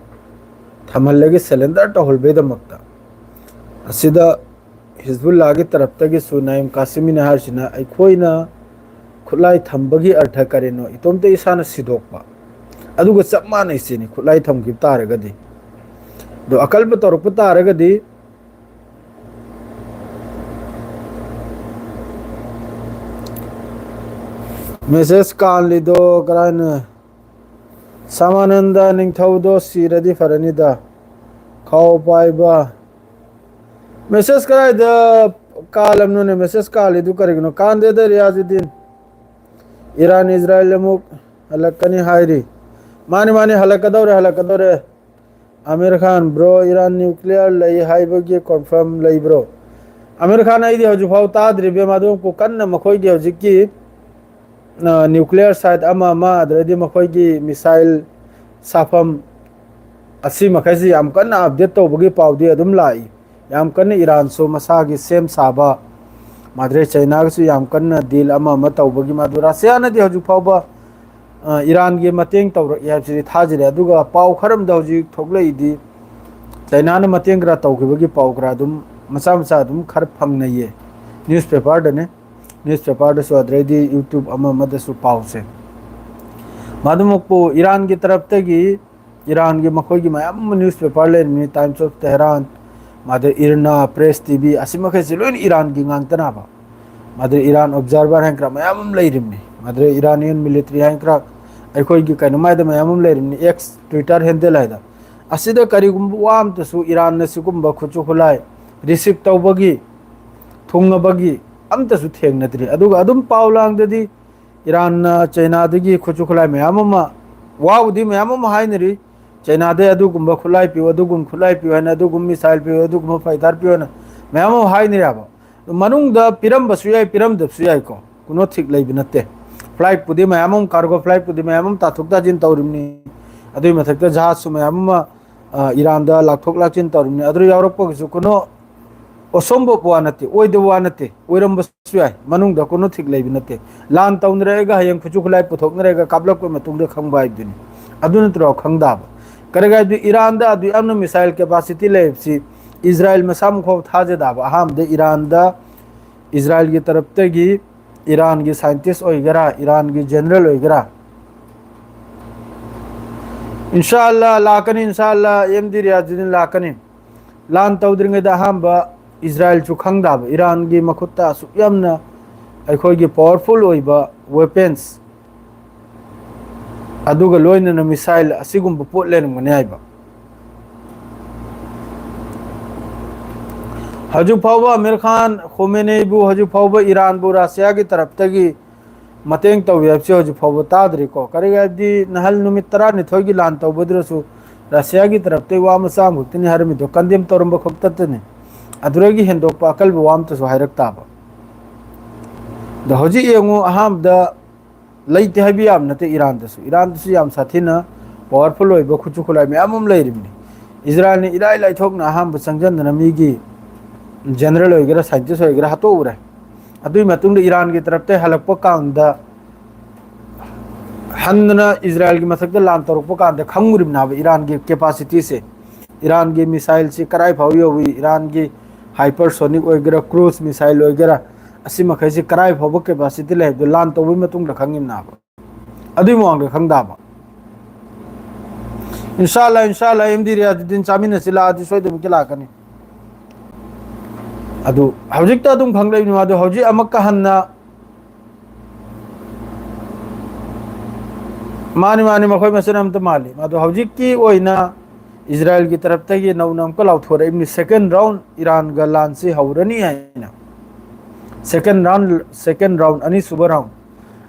ꯊꯝꯍꯜꯂꯒ ꯁꯦꯂꯦꯟꯗꯔ ꯇꯧꯍꯜꯕꯒꯤꯗꯃꯛꯇ꯫ ꯑꯁꯤꯗ ꯍꯤꯖꯕꯨꯜꯂꯥꯒꯤ ꯇꯔꯞꯇꯒꯤꯁꯨ ꯅꯥꯏꯝ ꯀꯥꯁꯤꯃꯤꯅ ꯍꯥꯏꯔꯤꯁꯤꯅ, ꯑꯩꯈꯣꯏꯅ ꯈꯨꯠꯂꯥꯏ ꯊꯝꯕꯒꯤ ꯑꯔꯊ ꯀꯔꯤꯅꯣ? ꯏꯇꯣꯝꯇ ꯏꯁꯥꯅ ꯁꯤꯗꯣꯛꯄ꯫ ꯑꯗꯨꯒ ꯆꯞ ꯃꯥꯟꯅꯩ ꯁꯤꯅꯤ, ꯈꯨꯠꯂꯥꯏ ꯊꯝꯈꯤꯕ ꯇꯥꯔꯒꯗꯤ꯫ ꯑꯗꯣ ꯑꯀꯜꯕ ꯇꯧꯔꯛꯄ ꯇꯥꯔꯒꯗꯤ, ꯃꯦꯁꯦꯁ ꯀꯥꯜꯂꯤꯗꯣ ꯀꯔꯥꯏꯅꯣ? ꯁꯃꯥꯅꯟꯗ ꯅꯤꯡꯊꯧꯗꯣ ꯁꯤꯔꯗꯤ ꯐꯔꯅꯤꯗ꯫ ꯈꯥꯎ ꯄꯥꯏꯕ꯫ ꯃꯦꯁꯦꯁ ꯀꯗꯥꯏꯗ ꯀꯥꯜꯂꯝꯅꯣꯅꯦ? ꯃꯦꯁꯦꯁ ꯀꯥꯜꯂꯤꯗꯨ ꯀꯔꯤꯒꯤꯅꯣ? ꯀꯥꯟꯗꯦꯗ, ꯔꯤꯌꯥꯖꯨꯗꯤꯟ꯫ ꯏꯔꯥꯟ ꯏꯖꯔꯥꯏꯜ ꯑꯃꯨꯛ ꯍꯜꯂꯛꯀꯅꯤ ꯍꯥꯏꯔꯤ꯫ ꯃꯥꯅꯤ, ꯃꯥꯅꯤ, ꯍꯜꯂꯛꯀꯗꯧꯔꯦ, ꯍꯜꯂꯛꯀꯗꯧꯔꯦ꯫ ꯑꯃꯤꯔ ꯈꯥꯟ, ꯕ꯭ꯔꯣ, ꯏꯔꯥꯟ ꯅ꯭ꯌꯨꯀ꯭ꯂꯤꯌꯔ ꯂꯩ ꯍꯥꯏꯕꯒꯤ ꯀꯣꯟꯐꯥꯔꯝ ꯂꯩꯕ꯭ꯔꯣ? ꯑꯃꯤꯔ ꯈꯥꯟ, ꯑꯩꯗꯤ ꯍꯧꯖꯤꯛꯐꯥꯎ ꯇꯥꯗ꯭ꯔꯤꯕ, ꯃꯗꯨ ꯀꯟꯅ ꯃꯈꯣꯏꯒꯤ ꯍꯧꯖꯤꯛꯀꯤ, ꯑ, ꯅ꯭ꯌꯨꯀ꯭ꯂꯤꯌꯔ ꯁꯥꯏꯠ ꯑꯃ ꯑꯃ, ꯑꯗꯨꯗꯩꯗꯤ ꯃꯈꯣꯏꯒꯤ ꯃꯤꯁꯥꯏꯜ ꯁꯥꯐꯝ, ꯑꯁꯤ ꯃꯈꯩꯁꯤ ꯌꯥꯝ ꯀꯟꯅ ꯑꯞꯗꯦꯠ ꯇꯧꯕꯒꯤ ꯄꯥꯎꯗꯤ ꯑꯗꯨꯝ ꯂꯥꯛꯏ꯫ ꯌꯥꯝ ꯀꯟꯅ ꯏꯔꯥꯟꯁꯨ ꯃꯁꯥꯒꯤ ꯁꯦꯝ ꯁꯥꯕ, ꯃꯥꯗ꯭ꯔꯦ ꯆꯩꯅꯥꯒꯁꯨ ꯌꯥꯝ ꯀꯟꯅ ꯗꯤꯜ ꯑꯃ ꯑꯃ ꯇꯧꯕꯒꯤ, ꯃꯗꯨ ꯔꯁꯤꯌꯥꯅꯗꯤ ꯍꯧꯖꯤꯛ ꯐꯥꯎꯕ, ꯑ, ꯏꯔꯥꯟꯒꯤ ꯃꯇꯦꯡ ꯇꯧꯔꯛꯏ ꯍꯥꯏꯕꯁꯤꯗꯤ ꯊꯥꯖꯔꯦ꯫ ꯑꯗꯨꯒ ꯄꯥꯎ ꯈꯔ ꯑꯃꯗ ꯍꯧꯖꯤꯛ ꯊꯣꯛꯂꯛꯏꯗꯤ, ꯆꯩꯅꯥꯅ ꯃꯇꯦꯡ ꯈꯔ ꯇꯧꯈꯤꯕꯒꯤ ꯄꯥꯎ ꯈꯔ ꯑꯗꯨꯝ ꯃꯆꯥ ꯃꯆꯥ ꯑꯗꯨꯝ ꯈꯔ ꯐꯪꯅꯩꯌꯦ, ꯅ꯭ꯌꯨꯁꯄꯦꯄꯔꯗꯅꯦ꯫ ꯅ꯭ꯌꯨꯁꯄꯦꯄꯔꯗꯁꯨ, ꯑꯗꯨꯗꯩꯗꯤ YouTube ꯑꯃ ꯑꯃꯗꯁꯨ ꯄꯥꯎꯁꯦ꯫ ꯃꯗꯨꯃꯛꯄꯨ ꯏꯔꯥꯟꯒꯤ ꯇꯔꯞꯇꯒꯤ, ꯏꯔꯥꯟꯒꯤ ꯃꯈꯣꯏꯒꯤ ꯃꯌꯥꯝ ꯑꯃ ꯅ꯭ꯌꯨꯁꯄꯦꯄꯔ ꯂꯩꯔꯤꯕꯅꯤ, Times of Tehran, ꯃꯗ ꯏꯔꯅꯥ, Press T V, ꯑꯁꯤ ꯃꯈꯩꯁꯤ ꯂꯣꯏꯅ ꯏꯔꯥꯟꯒꯤ ꯉꯥꯛꯇꯅꯕ꯫ ꯃꯗꯨ ꯏꯔꯥꯟ ꯑꯣꯕꯖꯥꯔꯚꯔ ꯍꯥꯏꯅ ꯈꯔ ꯃꯌꯥꯝ ꯑꯃ ꯂꯩꯔꯤꯕꯅꯤ꯫ ꯃꯗꯨ ꯏꯔꯥꯅꯤꯌꯟ ꯃꯤꯂꯤꯇꯔꯤ ꯍꯥꯏꯅ ꯈꯔ ꯑꯩꯈꯣꯏꯒꯤ ꯀꯩꯅꯣ ꯃꯥꯏꯗ ꯃꯌꯥꯝ ꯑꯃ ꯂꯩꯔꯤꯕꯅꯤ, ꯑꯦꯛꯁ ꯇ꯭ꯋꯤꯇꯔ ꯍꯦꯟꯗꯜ ꯍꯥꯏꯗ꯫ ꯑꯁꯤꯗ ꯀꯔꯤꯒꯨꯝꯕ ꯋꯥ ꯑꯃꯇꯁꯨ ꯏꯔꯥꯟꯅ ꯁꯤꯒꯨꯝꯕ ꯈꯨꯠꯁꯨ ꯈꯨꯠꯂꯥꯏ ꯔꯤꯁꯤꯞ ꯇꯧꯕꯒꯤ, ꯊꯨꯡꯉꯕꯒꯤ ꯑꯝꯇꯁꯨ ꯊꯦꯡꯅꯗ꯭ꯔꯤ꯫ ꯑꯗꯨꯒ ꯑꯗꯨꯝ ꯄꯥꯎ ꯂꯥꯡꯗꯗꯤ ꯏꯔꯥꯟꯅ ꯆꯩꯅꯥꯗꯒꯤ ꯈꯨꯠꯁꯨ ꯈꯨꯠꯂꯥꯏ ꯃꯌꯥꯝ ꯑꯃ, ꯋꯥꯕꯨꯗꯤ ꯃꯌꯥꯝ ꯑꯃ ꯍꯥꯏꯅꯔꯤ꯫ ꯆꯩꯅꯥꯗꯩ ꯑꯗꯨꯒꯨꯝꯕ ꯈꯨꯠꯂꯥꯏ ꯄꯤꯌꯨ, ꯑꯗꯨꯒꯨꯝꯕ ꯈꯨꯠꯂꯥꯏ ꯄꯤꯌꯨ ꯍꯥꯏꯅ, ꯑꯗꯨꯒꯨꯝꯕ ꯃꯤꯁꯥꯏꯜ ꯄꯤꯌꯨ, ꯑꯗꯨꯒꯨꯝꯕ ꯐꯥꯏꯇꯔ ꯄꯤꯌꯨ ꯍꯥꯏꯅ ꯃꯌꯥꯝ ꯑꯃ ꯍꯥꯏꯅꯔꯤ ꯍꯥꯏꯕ꯫ ꯃꯅꯨꯡꯗ ꯄꯤꯔꯝꯕꯁꯨ ꯌꯥꯏ, ꯄꯤꯔꯝꯗꯕꯁꯨ ꯌꯥꯏꯀꯣ, ꯀꯨꯅꯣ ꯊꯤꯛ ꯂꯩꯕ ꯅꯠꯇꯦ꯫ ꯐ꯭ꯂꯥꯏꯠꯄꯨꯗꯤ ꯃꯌꯥꯝ ꯑꯃ, ꯀꯥꯔꯒꯣ ꯐ꯭ꯂꯥꯏꯠꯄꯨꯗꯤ ꯃꯌꯥꯝ ꯑꯃ ꯇꯥꯊꯣꯛ ꯇꯥꯁꯤꯟ ꯇꯧꯔꯤꯕꯅꯤ꯫ ꯑꯗꯨꯒꯤ ꯃꯊꯛꯇ ꯖꯍꯥꯖꯁꯨ ꯃꯌꯥꯝ ꯑꯃ, ꯑ, ꯏꯔꯥꯟꯗ ꯂꯥꯛꯊꯣꯛ ꯂꯥꯛꯁꯤꯟ ꯇꯧꯔꯤꯕꯅꯤ꯫ ꯑꯗꯨ ꯌꯥꯎꯔꯛꯄꯒꯤꯁꯨ ꯀꯨꯅꯣ ꯑꯁꯣꯝꯕ ꯋꯥ ꯅꯠꯇꯦ, ꯑꯣꯏꯗꯕ ꯋꯥ ꯅꯠꯇꯦ, ꯑꯣꯏꯔꯝꯕꯁꯨ ꯌꯥꯏ꯫ ꯃꯅꯨꯡꯗ ꯀꯨꯅꯣ ꯊꯤꯛ ꯂꯩꯕ ꯅꯠꯇꯦ꯫ ꯂꯥꯟ ꯇꯧꯅꯔꯛꯑꯒ ꯍꯌꯦꯡ ꯈꯨꯠꯁꯨ ꯈꯨꯠꯂꯥꯏ ꯄꯨꯊꯣꯛꯅꯔꯒ ꯀꯥꯞꯂꯛꯄ ꯃꯇꯨꯡꯗ ꯈꯪꯕ ꯍꯥꯏꯕꯗꯨꯅꯤ꯫ ꯑꯗꯨ ꯅꯠꯇ꯭ꯔꯣ ꯈꯪꯗꯕ? ꯀꯔꯤꯒꯤꯅꯣ ꯍꯥꯏꯕꯗꯤ ꯏꯔꯥꯟꯗ ꯑꯗꯨ ꯌꯥꯝꯅ ꯃꯤꯁꯥꯏꯜ ꯀꯦꯄꯥꯁꯤꯇꯤ ꯂꯩꯕꯁꯤ ꯏꯖꯔꯥꯏꯜ ꯃꯁꯥꯃꯛ ꯐꯥꯎꯕ ꯊꯥꯖꯗꯕ꯫ ꯑꯍꯥꯟꯕꯗ ꯏꯔꯥꯟꯗ, ꯏꯖꯔꯥꯏꯜꯒꯤ ꯇꯔꯞꯇꯒꯤ ꯏꯔꯥꯟꯒꯤ ꯁꯥꯏꯟꯇꯤꯁ ꯑꯣꯏꯒꯦꯔꯥ, ꯏꯔꯥꯟꯒꯤ ꯖꯦꯅꯔꯦꯜ ꯑꯣꯏꯒꯦꯔꯥ, ꯏꯟꯁꯥ ꯑꯜꯂꯥ ꯂꯥꯛꯀꯅꯤ, ꯏꯟꯁꯥ ꯑꯜꯂꯥ ꯑꯦꯝ ꯗꯤ ꯔꯤꯌꯥꯖꯨꯗꯤꯟ ꯂꯥꯛꯀꯅꯤ꯫ ꯂꯥꯟ ꯇꯧꯗ꯭ꯔꯤꯉꯩꯗ ꯑꯍꯥꯟꯕ ꯏꯖꯔꯥꯏꯜꯁꯨ ꯈꯪꯗꯕ, ꯏꯔꯥꯟꯒꯤ ꯃꯈꯨꯠꯇ ꯑꯁꯨꯛ ꯌꯥꯝꯅ ꯑꯩꯈꯣꯏꯒꯤ ꯄꯥꯋꯔꯐꯨꯜ ꯑꯣꯏꯕ ꯋꯦꯄꯟꯁ, ꯑꯗꯨꯒ ꯂꯣꯏꯅꯅ ꯃꯤꯁꯥꯏꯜ ꯑꯁꯤꯒꯨꯝꯕ ꯄꯣꯠ ꯂꯩꯔꯝꯒꯅꯤ ꯍꯥꯏꯕ꯫ ꯍꯧꯖꯤꯛ ꯐꯥꯎꯕ ꯑꯃꯤꯔ ꯈꯥꯟ, ꯈꯣꯃꯦꯅꯦꯕꯨ ꯍꯧꯖꯤꯛ ꯐꯥꯎꯕ ꯏꯔꯥꯟꯕꯨ ꯔꯁꯤꯌꯥꯒꯤ ꯇꯔꯞꯇꯒꯤ ꯃꯇꯦꯡ ꯇꯧꯏ ꯍꯥꯏꯕꯁꯤ ꯍꯧꯖꯤꯛ ꯐꯥꯎꯕ ꯇꯥꯗ꯭ꯔꯤꯀꯣ꯫ ꯀꯔꯤꯒꯤ ꯍꯥꯏꯕꯗꯤ ꯅꯍꯥꯜ ꯅꯨꯃꯤꯠ ꯇꯔꯥꯅꯤꯊꯣꯏꯒꯤ ꯂꯥꯟ ꯇꯧꯕꯗꯨꯗꯁꯨ ꯔꯁꯤꯌꯥꯒꯤ ꯇꯔꯞꯇꯒꯤ ꯋꯥ ꯃꯆꯥ ꯑꯃꯈꯛꯇꯅꯤ ꯍꯥꯏꯔꯝꯃꯤꯗꯣ, ꯀꯟꯗꯦꯝ ꯇꯧꯔꯝꯕ ꯈꯛꯇꯅꯤ꯫ ꯑꯗꯨꯗꯒꯤ ꯍꯦꯟꯗꯣꯛꯄ ꯑꯀꯜꯕ ꯋꯥ ꯑꯃꯇꯁꯨ ꯍꯥꯏꯔꯛꯇꯕ꯫ ꯑꯗꯣ ꯍꯧꯖꯤꯛ ꯌꯦꯡꯉꯨ, ꯑꯍꯥꯟꯕꯗ ꯂꯩꯇꯦ ꯍꯥꯏꯕ ꯌꯥꯕ ꯅꯠꯇꯦ ꯏꯔꯥꯟꯗꯁꯨ꯫ ꯏꯔꯥꯟꯗꯁꯨ ꯌꯥꯝ ꯁꯥꯊꯤꯅ ꯄꯥꯋꯔꯐꯨꯜ ꯑꯣꯏꯕ ꯈꯨꯠꯁꯨ ꯈꯨꯠꯂꯥꯏ ꯃꯌꯥꯝ ꯑꯃ ꯂꯩꯔꯤꯕꯅꯤ꯫ ꯏꯖꯔꯥꯏꯜꯅ ꯏꯔꯥꯏ ꯂꯥꯏꯊꯣꯛꯅ ꯑꯍꯥꯟꯕ ꯆꯪꯁꯤꯟꯗꯅ ꯃꯤꯒꯤ ꯖꯦꯅꯔꯦꯜ ꯑꯣꯏꯒꯦꯔꯥ, ꯁꯥꯏꯟꯇꯤꯁ ꯑꯣꯏꯒꯦꯔꯥ ꯍꯥꯠꯇꯣꯛꯎꯔꯦ꯫ ꯑꯗꯨꯒꯤ ꯃꯇꯨꯡꯗ ꯏꯔꯥꯟꯒꯤ ꯇꯔꯞꯇ ꯍꯜꯂꯛꯄ ꯀꯥꯟꯗ, ꯍꯟꯗꯅ ꯏꯖꯔꯥꯏꯜꯒꯤ ꯃꯊꯛꯇ ꯂꯥꯟ ꯇꯧꯔꯛꯄ ꯀꯥꯟꯗ ꯈꯪꯉꯨꯔꯤꯕꯅꯦꯕ ꯏꯔꯥꯟꯒꯤ ꯀꯦꯄꯥꯁꯤꯇꯤꯁꯦ꯫ ꯏꯔꯥꯟꯒꯤ ꯃꯤꯁꯥꯏꯜꯁꯤ ꯀꯔꯥꯏ ꯐꯥꯎ ꯌꯧꯏ, ꯏꯔꯥꯟꯒꯤ ꯍꯥꯏꯄꯔꯁꯣꯅꯤꯛ ꯑꯣꯏꯒꯦꯔꯥ, ꯀ꯭ꯔꯨꯖ ꯃꯤꯁꯥꯏꯜ ꯑꯣꯏꯒꯦꯔꯥ, ꯑꯁꯤ ꯃꯈꯩꯁꯤ ꯀꯔꯥꯏ ꯐꯥꯎꯕ ꯀꯦꯄꯥꯁꯤꯇꯤ ꯂꯩ ꯍꯥꯏꯕꯗꯨ ꯂꯥꯟ ꯇꯧꯕꯒꯤ ꯃꯇꯨꯡꯗ ꯈꯪꯉꯤꯕꯅꯦꯕ꯫ ꯑꯗꯨꯒꯤ ꯃꯃꯥꯡꯗ ꯈꯪꯗꯕ꯫ ꯏꯟꯁꯥ ꯑꯜꯂꯥ, ꯏꯟꯁꯥ ꯑꯜꯂꯥ, ꯑꯦꯝ ꯗꯤ ꯔꯤꯌꯥꯖꯨꯗꯤꯟ ꯆꯥꯃꯤꯟꯅꯁꯤ, ꯂꯥꯛꯑꯗꯤ ꯁꯣꯏꯗꯅꯃꯛꯀꯤ ꯂꯥꯛꯀꯅꯤ꯫ ꯑꯗꯨ ꯍꯧꯖꯤꯛꯇ ꯑꯗꯨꯝ ꯈꯪꯂꯛꯏꯕꯅꯤ꯫ ꯃꯥꯗꯨ ꯍꯧꯖꯤꯛ ꯑꯃꯨꯛꯀ ꯍꯟꯅ, ꯃꯥꯅꯤ, ꯃꯥꯅꯤ, ꯃꯈꯣꯏ ꯃꯁꯦꯟ ꯑꯝꯇ ꯃꯥꯜꯂꯤ꯫ ꯃꯥꯗꯨ ꯍꯧꯖꯤꯛꯀꯤ ꯑꯣꯏꯅ ꯏꯖꯔꯥꯌꯦꯜꯒꯤ ꯇꯔꯞꯇꯒꯤ ꯅꯧꯅ ꯑꯃꯨꯛꯀ ꯂꯥꯎꯊꯣꯔꯛꯏꯕꯅꯤ, second round ꯏꯔꯥꯟꯒ ꯂꯥꯟꯁꯤ ꯍꯧꯔꯅꯤ ꯍꯥꯏꯅ꯫ Second round, second round, ꯑꯅꯤꯁꯨꯕ round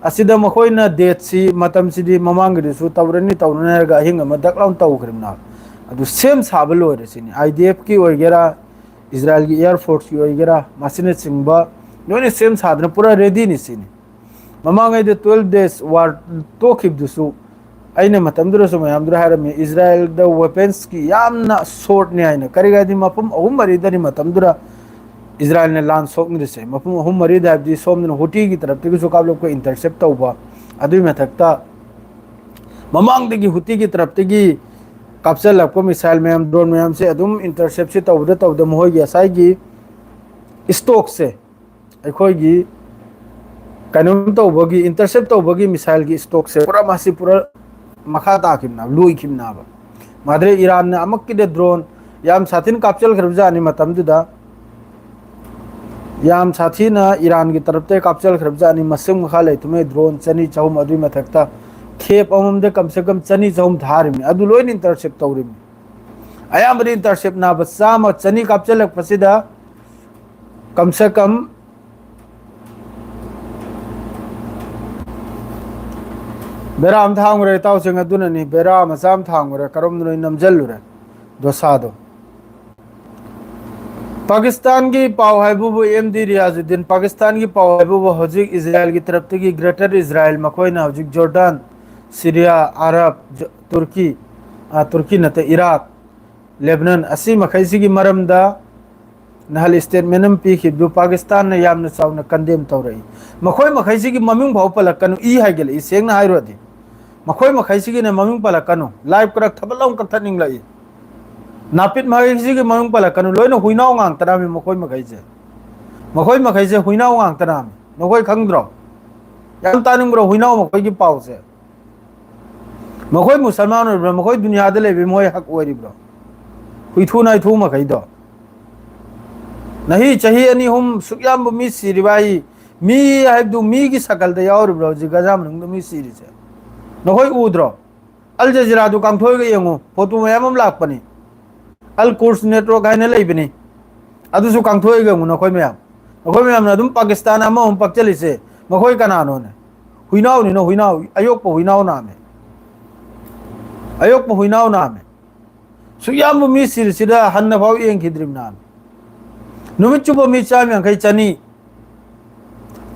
ꯑꯁꯤꯗ ꯃꯈꯣꯏꯅ dateꯁꯤ, ꯃꯇꯝꯁꯤꯗꯤ ꯃꯃꯥꯡꯒꯤꯗꯨꯁꯨ ꯇꯧꯔꯅꯤ, ꯇꯧꯔꯅꯤ ꯍꯥꯏꯔꯒ ꯑꯍꯤꯡ ꯑꯃ ꯗꯛ ꯂꯥꯎꯅ ꯇꯧꯈ꯭ꯔꯤꯕꯅꯦꯕ꯫ ꯑꯗꯨ ꯁꯦꯝ ꯁꯥꯕ ꯂꯣꯏꯔꯦ ꯁꯤꯅꯤ꯫ IDFꯀꯤ ꯑꯣꯏꯒꯦꯔꯥ, ꯏꯖꯔꯥꯌꯦꯜꯒꯤ Air Forceꯀꯤ ꯑꯣꯏꯒꯦꯔꯥ, ꯃꯁꯤꯅꯆꯤꯡꯕ ꯂꯣꯏꯅ ꯁꯦꯝ ꯁꯥꯗꯅ ꯄꯨꯔꯥ readyꯅꯤ ꯁꯤꯅꯤ꯫ ꯃꯃꯥꯡꯉꯩꯗ twelve days war ꯇꯣꯛꯈꯤꯕꯗꯨꯁꯨ ꯑꯩꯅ ꯃꯇꯝꯗꯨꯗꯁꯨ ꯃꯌꯥꯝꯗꯨꯗ ꯍꯥꯏꯔꯝꯃꯤ, ꯏꯖꯔꯥꯌꯦꯜꯗ weaponsꯀꯤ ꯌꯥꯝꯅ shortꯅꯤ ꯍꯥꯏꯅ꯫ ꯀꯔꯤꯒꯤꯅꯣ ꯍꯥꯏꯗꯤ ꯃꯐꯝ ꯑꯍꯨꯝ ꯃꯔꯤꯗꯅꯤ ꯃꯇꯝꯗꯨꯗ ꯏꯖꯔꯥꯌꯦꯜꯅ ꯂꯥꯟ ꯁꯣꯛꯅꯔꯤꯁꯦ꯫ ꯃꯐꯝ ꯑꯍꯨꯝ ꯃꯔꯤꯗ ꯍꯥꯏꯕꯗꯤ ꯁꯣꯝꯗꯅ ꯍꯨꯇꯤꯒꯤ ꯇꯔꯞꯇꯒꯤꯁꯨ ꯀꯥꯞꯂꯛꯄ, intercept ꯇꯧꯕ, ꯑꯗꯨꯒꯤ ꯃꯊꯛꯇ ꯃꯃꯥꯡꯗꯒꯤ ꯍꯨꯇꯤꯒꯤ ꯇꯔꯞꯇꯒꯤ ꯀꯥꯞꯆꯜꯂꯛꯄ missile ꯃꯌꯥꯝ, drone ꯃꯌꯥꯝꯁꯦ ꯑꯗꯨꯝ interceptꯁꯦ ꯇꯧꯕꯗ ꯇꯧꯕꯗ ꯃꯈꯣꯏꯒꯤ ꯉꯁꯥꯏꯒꯤ stockꯁꯦ, ꯑꯩꯈꯣꯏꯒꯤ ꯀꯩꯅꯣꯝ ꯇꯧꯕꯒꯤ, intercept ꯇꯧꯕꯒꯤ missileꯒꯤ stockꯁꯦ ꯄꯨꯔꯥ, ꯃꯥꯁꯤ ꯄꯨꯔꯥ ꯃꯈꯥ ꯇꯥꯈꯤꯕꯅꯦꯕ, ꯂꯣꯏꯈꯤꯕꯅꯦꯕ꯫ ꯃꯥꯗ꯭ꯔꯦ ꯏꯔꯥꯟꯅ ꯑꯃꯛꯀꯤꯗ drone ꯌꯥꯝ ꯁꯥꯊꯤꯅ ꯀꯥꯞꯆꯜꯈ꯭ꯔꯕꯖꯥꯠꯅꯤ ꯃꯇꯝꯗꯨꯗ꯫ ꯌꯥꯝ ꯁꯥꯊꯤꯅ ꯏꯔꯥꯟꯒꯤ ꯇꯔꯞꯇ ꯀꯥꯞꯆꯜꯈ꯭ꯔꯕꯖꯥꯠꯅꯤ꯫ ꯃꯁꯤꯡ ꯃꯈꯥ ꯂꯩꯇꯃꯩ drone ꯆꯅꯤ ꯆꯍꯨꯝ, ꯑꯗꯨꯒꯤ ꯃꯊꯛꯇ ꯈꯦꯞ ꯑꯃꯃꯝꯗ ꯀꯝꯁꯦ ꯀꯝ ꯆꯅꯤ ꯆꯍꯨꯝ ꯊꯥꯔꯤꯕꯅꯤ꯫ ꯑꯗꯨ ꯂꯣꯏꯅ intercept ꯇꯧꯔꯤꯕꯅꯤ꯫ ꯑꯌꯥꯝꯕꯗ intercept ꯅꯥꯕ ꯆꯥꯝꯃ, ꯆꯅꯤ ꯀꯥꯞꯆꯜꯂꯛꯄꯁꯤꯗ ꯀꯝꯁꯦ ꯀꯝ ꯕꯦꯔꯥ ꯑꯃ ꯊꯥꯡꯈ꯭ꯔꯦ, ꯏꯇꯥꯎꯁꯤꯡ꯫ ꯑꯗꯨꯅꯅꯤ, ꯕꯦꯔꯥ ꯃꯆꯥ ꯑꯃ ꯊꯥꯡꯈ꯭ꯔꯦ꯫ ꯀꯔꯝꯗꯅꯣ ꯑꯩ ꯅꯝꯁꯤꯜꯂꯨꯔꯦ ꯗꯣꯁꯥꯗꯣ꯫ ꯄꯥꯀꯤꯁꯇꯥꯟꯒꯤ ꯄꯥꯎ ꯍꯥꯏꯕꯕꯨ, ꯑꯦꯝ ꯗꯤ ꯔꯤꯌꯥꯖꯨꯗꯤꯟ, ꯄꯥꯀꯤꯁꯇꯥꯟꯒꯤ ꯄꯥꯎ ꯍꯥꯏꯕꯕꯨ ꯍꯧꯖꯤꯛ ꯏꯖꯔꯥꯌꯦꯜꯒꯤ ꯇꯔꯞꯇꯒꯤ Greater Israel, ꯃꯈꯣꯏꯅ ꯍꯧꯖꯤꯛ ꯖꯣꯔꯗꯥꯟ, ꯁꯤꯔꯤꯌꯥ, ꯑꯔꯕ, ꯖ-, ꯇꯨꯔꯀꯤ, ꯑ, ꯇꯨꯔꯀꯤ ꯅꯠꯇꯦ, ꯏꯔꯥꯛ, ꯂꯦꯕꯅꯟ, ꯑꯁꯤ ꯃꯈꯩꯁꯤꯒꯤ ꯃꯔꯝꯗ ꯅꯍꯥꯟ statement ꯑꯃ ꯄꯤꯈꯤꯕꯗꯨ ꯄꯥꯀꯤꯁꯇꯥꯟꯅ ꯌꯥꯝꯅ ꯆꯥꯎꯅ condemn ꯇꯧꯔꯛꯏ꯫ ꯃꯈꯣꯏ ꯃꯈꯩꯁꯤꯒꯤ ꯃꯃꯤꯡ ꯐꯥꯎ ꯄꯜꯂꯛꯀꯅꯨ, ꯏ ꯍꯥꯏꯒꯠꯂꯛꯏ, ꯁꯦꯡꯅ ꯍꯥꯏꯔꯨꯔꯗꯤ꯫ ꯃꯈꯣꯏ ꯃꯈꯩꯁꯤꯒꯤꯅ ꯃꯃꯤꯡ ꯄꯜꯂꯛꯀꯅꯨ, live ꯈꯔ ꯊꯕꯠ ꯂꯥꯎꯅ ꯀꯛꯊꯠꯅꯤꯡꯂꯛꯏ꯫ ꯅꯥꯄꯤꯠ ꯃꯈꯩꯁꯤꯒꯤ ꯃꯃꯤꯡ ꯄꯜꯂꯛꯀꯅꯨ, ꯂꯣꯏꯅ ꯍꯨꯏꯅꯥꯎ ꯉꯥꯛꯇꯅꯃꯤ ꯃꯈꯣꯏ ꯃꯈꯩꯁꯦ꯫ ꯃꯈꯣꯏ ꯃꯈꯩꯁꯦ ꯍꯨꯏꯅꯥꯎ ꯉꯥꯛꯇꯅꯃꯤ, ꯅꯈꯣꯏ ꯈꯪꯗ꯭ꯔꯣ? ꯌꯥꯝ ꯇꯥꯅꯤꯡꯕ꯭ꯔꯣ ꯍꯨꯏꯅꯥꯎ ꯃꯈꯣꯏꯒꯤ ꯄꯥꯎꯁꯦ? ꯃꯈꯣꯏ ꯃꯨꯁꯜꯃꯥꯟ ꯑꯣꯏꯔꯤꯕ꯭ꯔꯥ? ꯃꯈꯣꯏ ꯗꯨꯅꯤꯌꯥꯗ ꯂꯩꯕ ꯃꯣꯏ ꯍꯛ ꯑꯣꯏꯔꯤꯕ꯭ꯔꯣ? ꯍꯨꯏꯊꯨ ꯅꯥꯏꯊꯨ ꯃꯈꯩꯗꯣ꯫ ꯅꯍꯤ ꯆꯍꯤ ꯑꯅꯤ ꯑꯍꯨꯝ ꯁꯨꯛ ꯌꯥꯝꯕ ꯃꯤ ꯁꯤꯔꯤꯕ ꯑꯩ, ꯃꯤ ꯍꯥꯏꯕꯗꯨ ꯃꯤꯒꯤ ꯁꯀꯜꯗ ꯌꯥꯎꯔꯤꯕ꯭ꯔꯣ ꯍꯧꯖꯤꯛ ꯒꯖꯥ ꯃꯅꯨꯡꯗ ꯃꯤ ꯁꯤꯔꯤꯁꯦ? ꯅꯈꯣꯏ ꯎꯗ꯭ꯔꯣ? ꯑꯜ ꯖꯖꯤꯔꯥꯗꯨ ꯀꯥꯡꯊꯣꯛꯑꯒ ꯌꯦꯡꯉꯨ, ꯐꯣꯇꯣ ꯃꯌꯥꯝ ꯑꯃ ꯂꯥꯛꯄꯅꯤ꯫ ꯑꯜ ꯀꯨꯔꯁ ꯅꯦꯠꯋꯥꯔꯛ ꯍꯥꯏꯅ ꯂꯩꯕꯅꯤ, ꯑꯗꯨꯁꯨ ꯀꯥꯡꯊꯣꯛꯑꯒ ꯌꯦꯡꯉꯨ꯫ ꯅꯈꯣꯏ ꯃꯌꯥꯝ, ꯅꯈꯣꯏ ꯃꯌꯥꯝꯅ ꯑꯗꯨꯝ ꯄꯥꯀꯤꯁꯇꯥꯟ ꯑꯃꯃꯨꯛ ꯄꯛꯆꯜꯂꯤꯁꯦ, ꯃꯈꯣꯏ ꯀꯅꯥꯅꯣꯅꯦ? ꯍꯨꯏꯅꯥꯎꯅꯤꯅ ꯍꯨꯏꯅꯥꯎ, ꯑꯌꯣꯛꯄ ꯍꯨꯏꯅꯥꯎ ꯅꯥꯝꯃꯦ, ꯑꯌꯣꯛꯄ ꯍꯨꯏꯅꯥꯎ ꯅꯥꯝꯃꯦ꯫ ꯁꯨꯛ ꯌꯥꯝꯕ ꯃꯤ ꯁꯤꯔꯤꯁꯤꯗ ꯍꯟꯅ ꯐꯥꯎ ꯌꯦꯡꯈꯤꯗ꯭ꯔꯤꯕꯅ꯫ ꯅꯨꯃꯤꯠ ꯆꯨꯞꯄ ꯃꯤ ꯆꯥꯝ ꯌꯥꯡꯈꯩ, ꯆꯅꯤ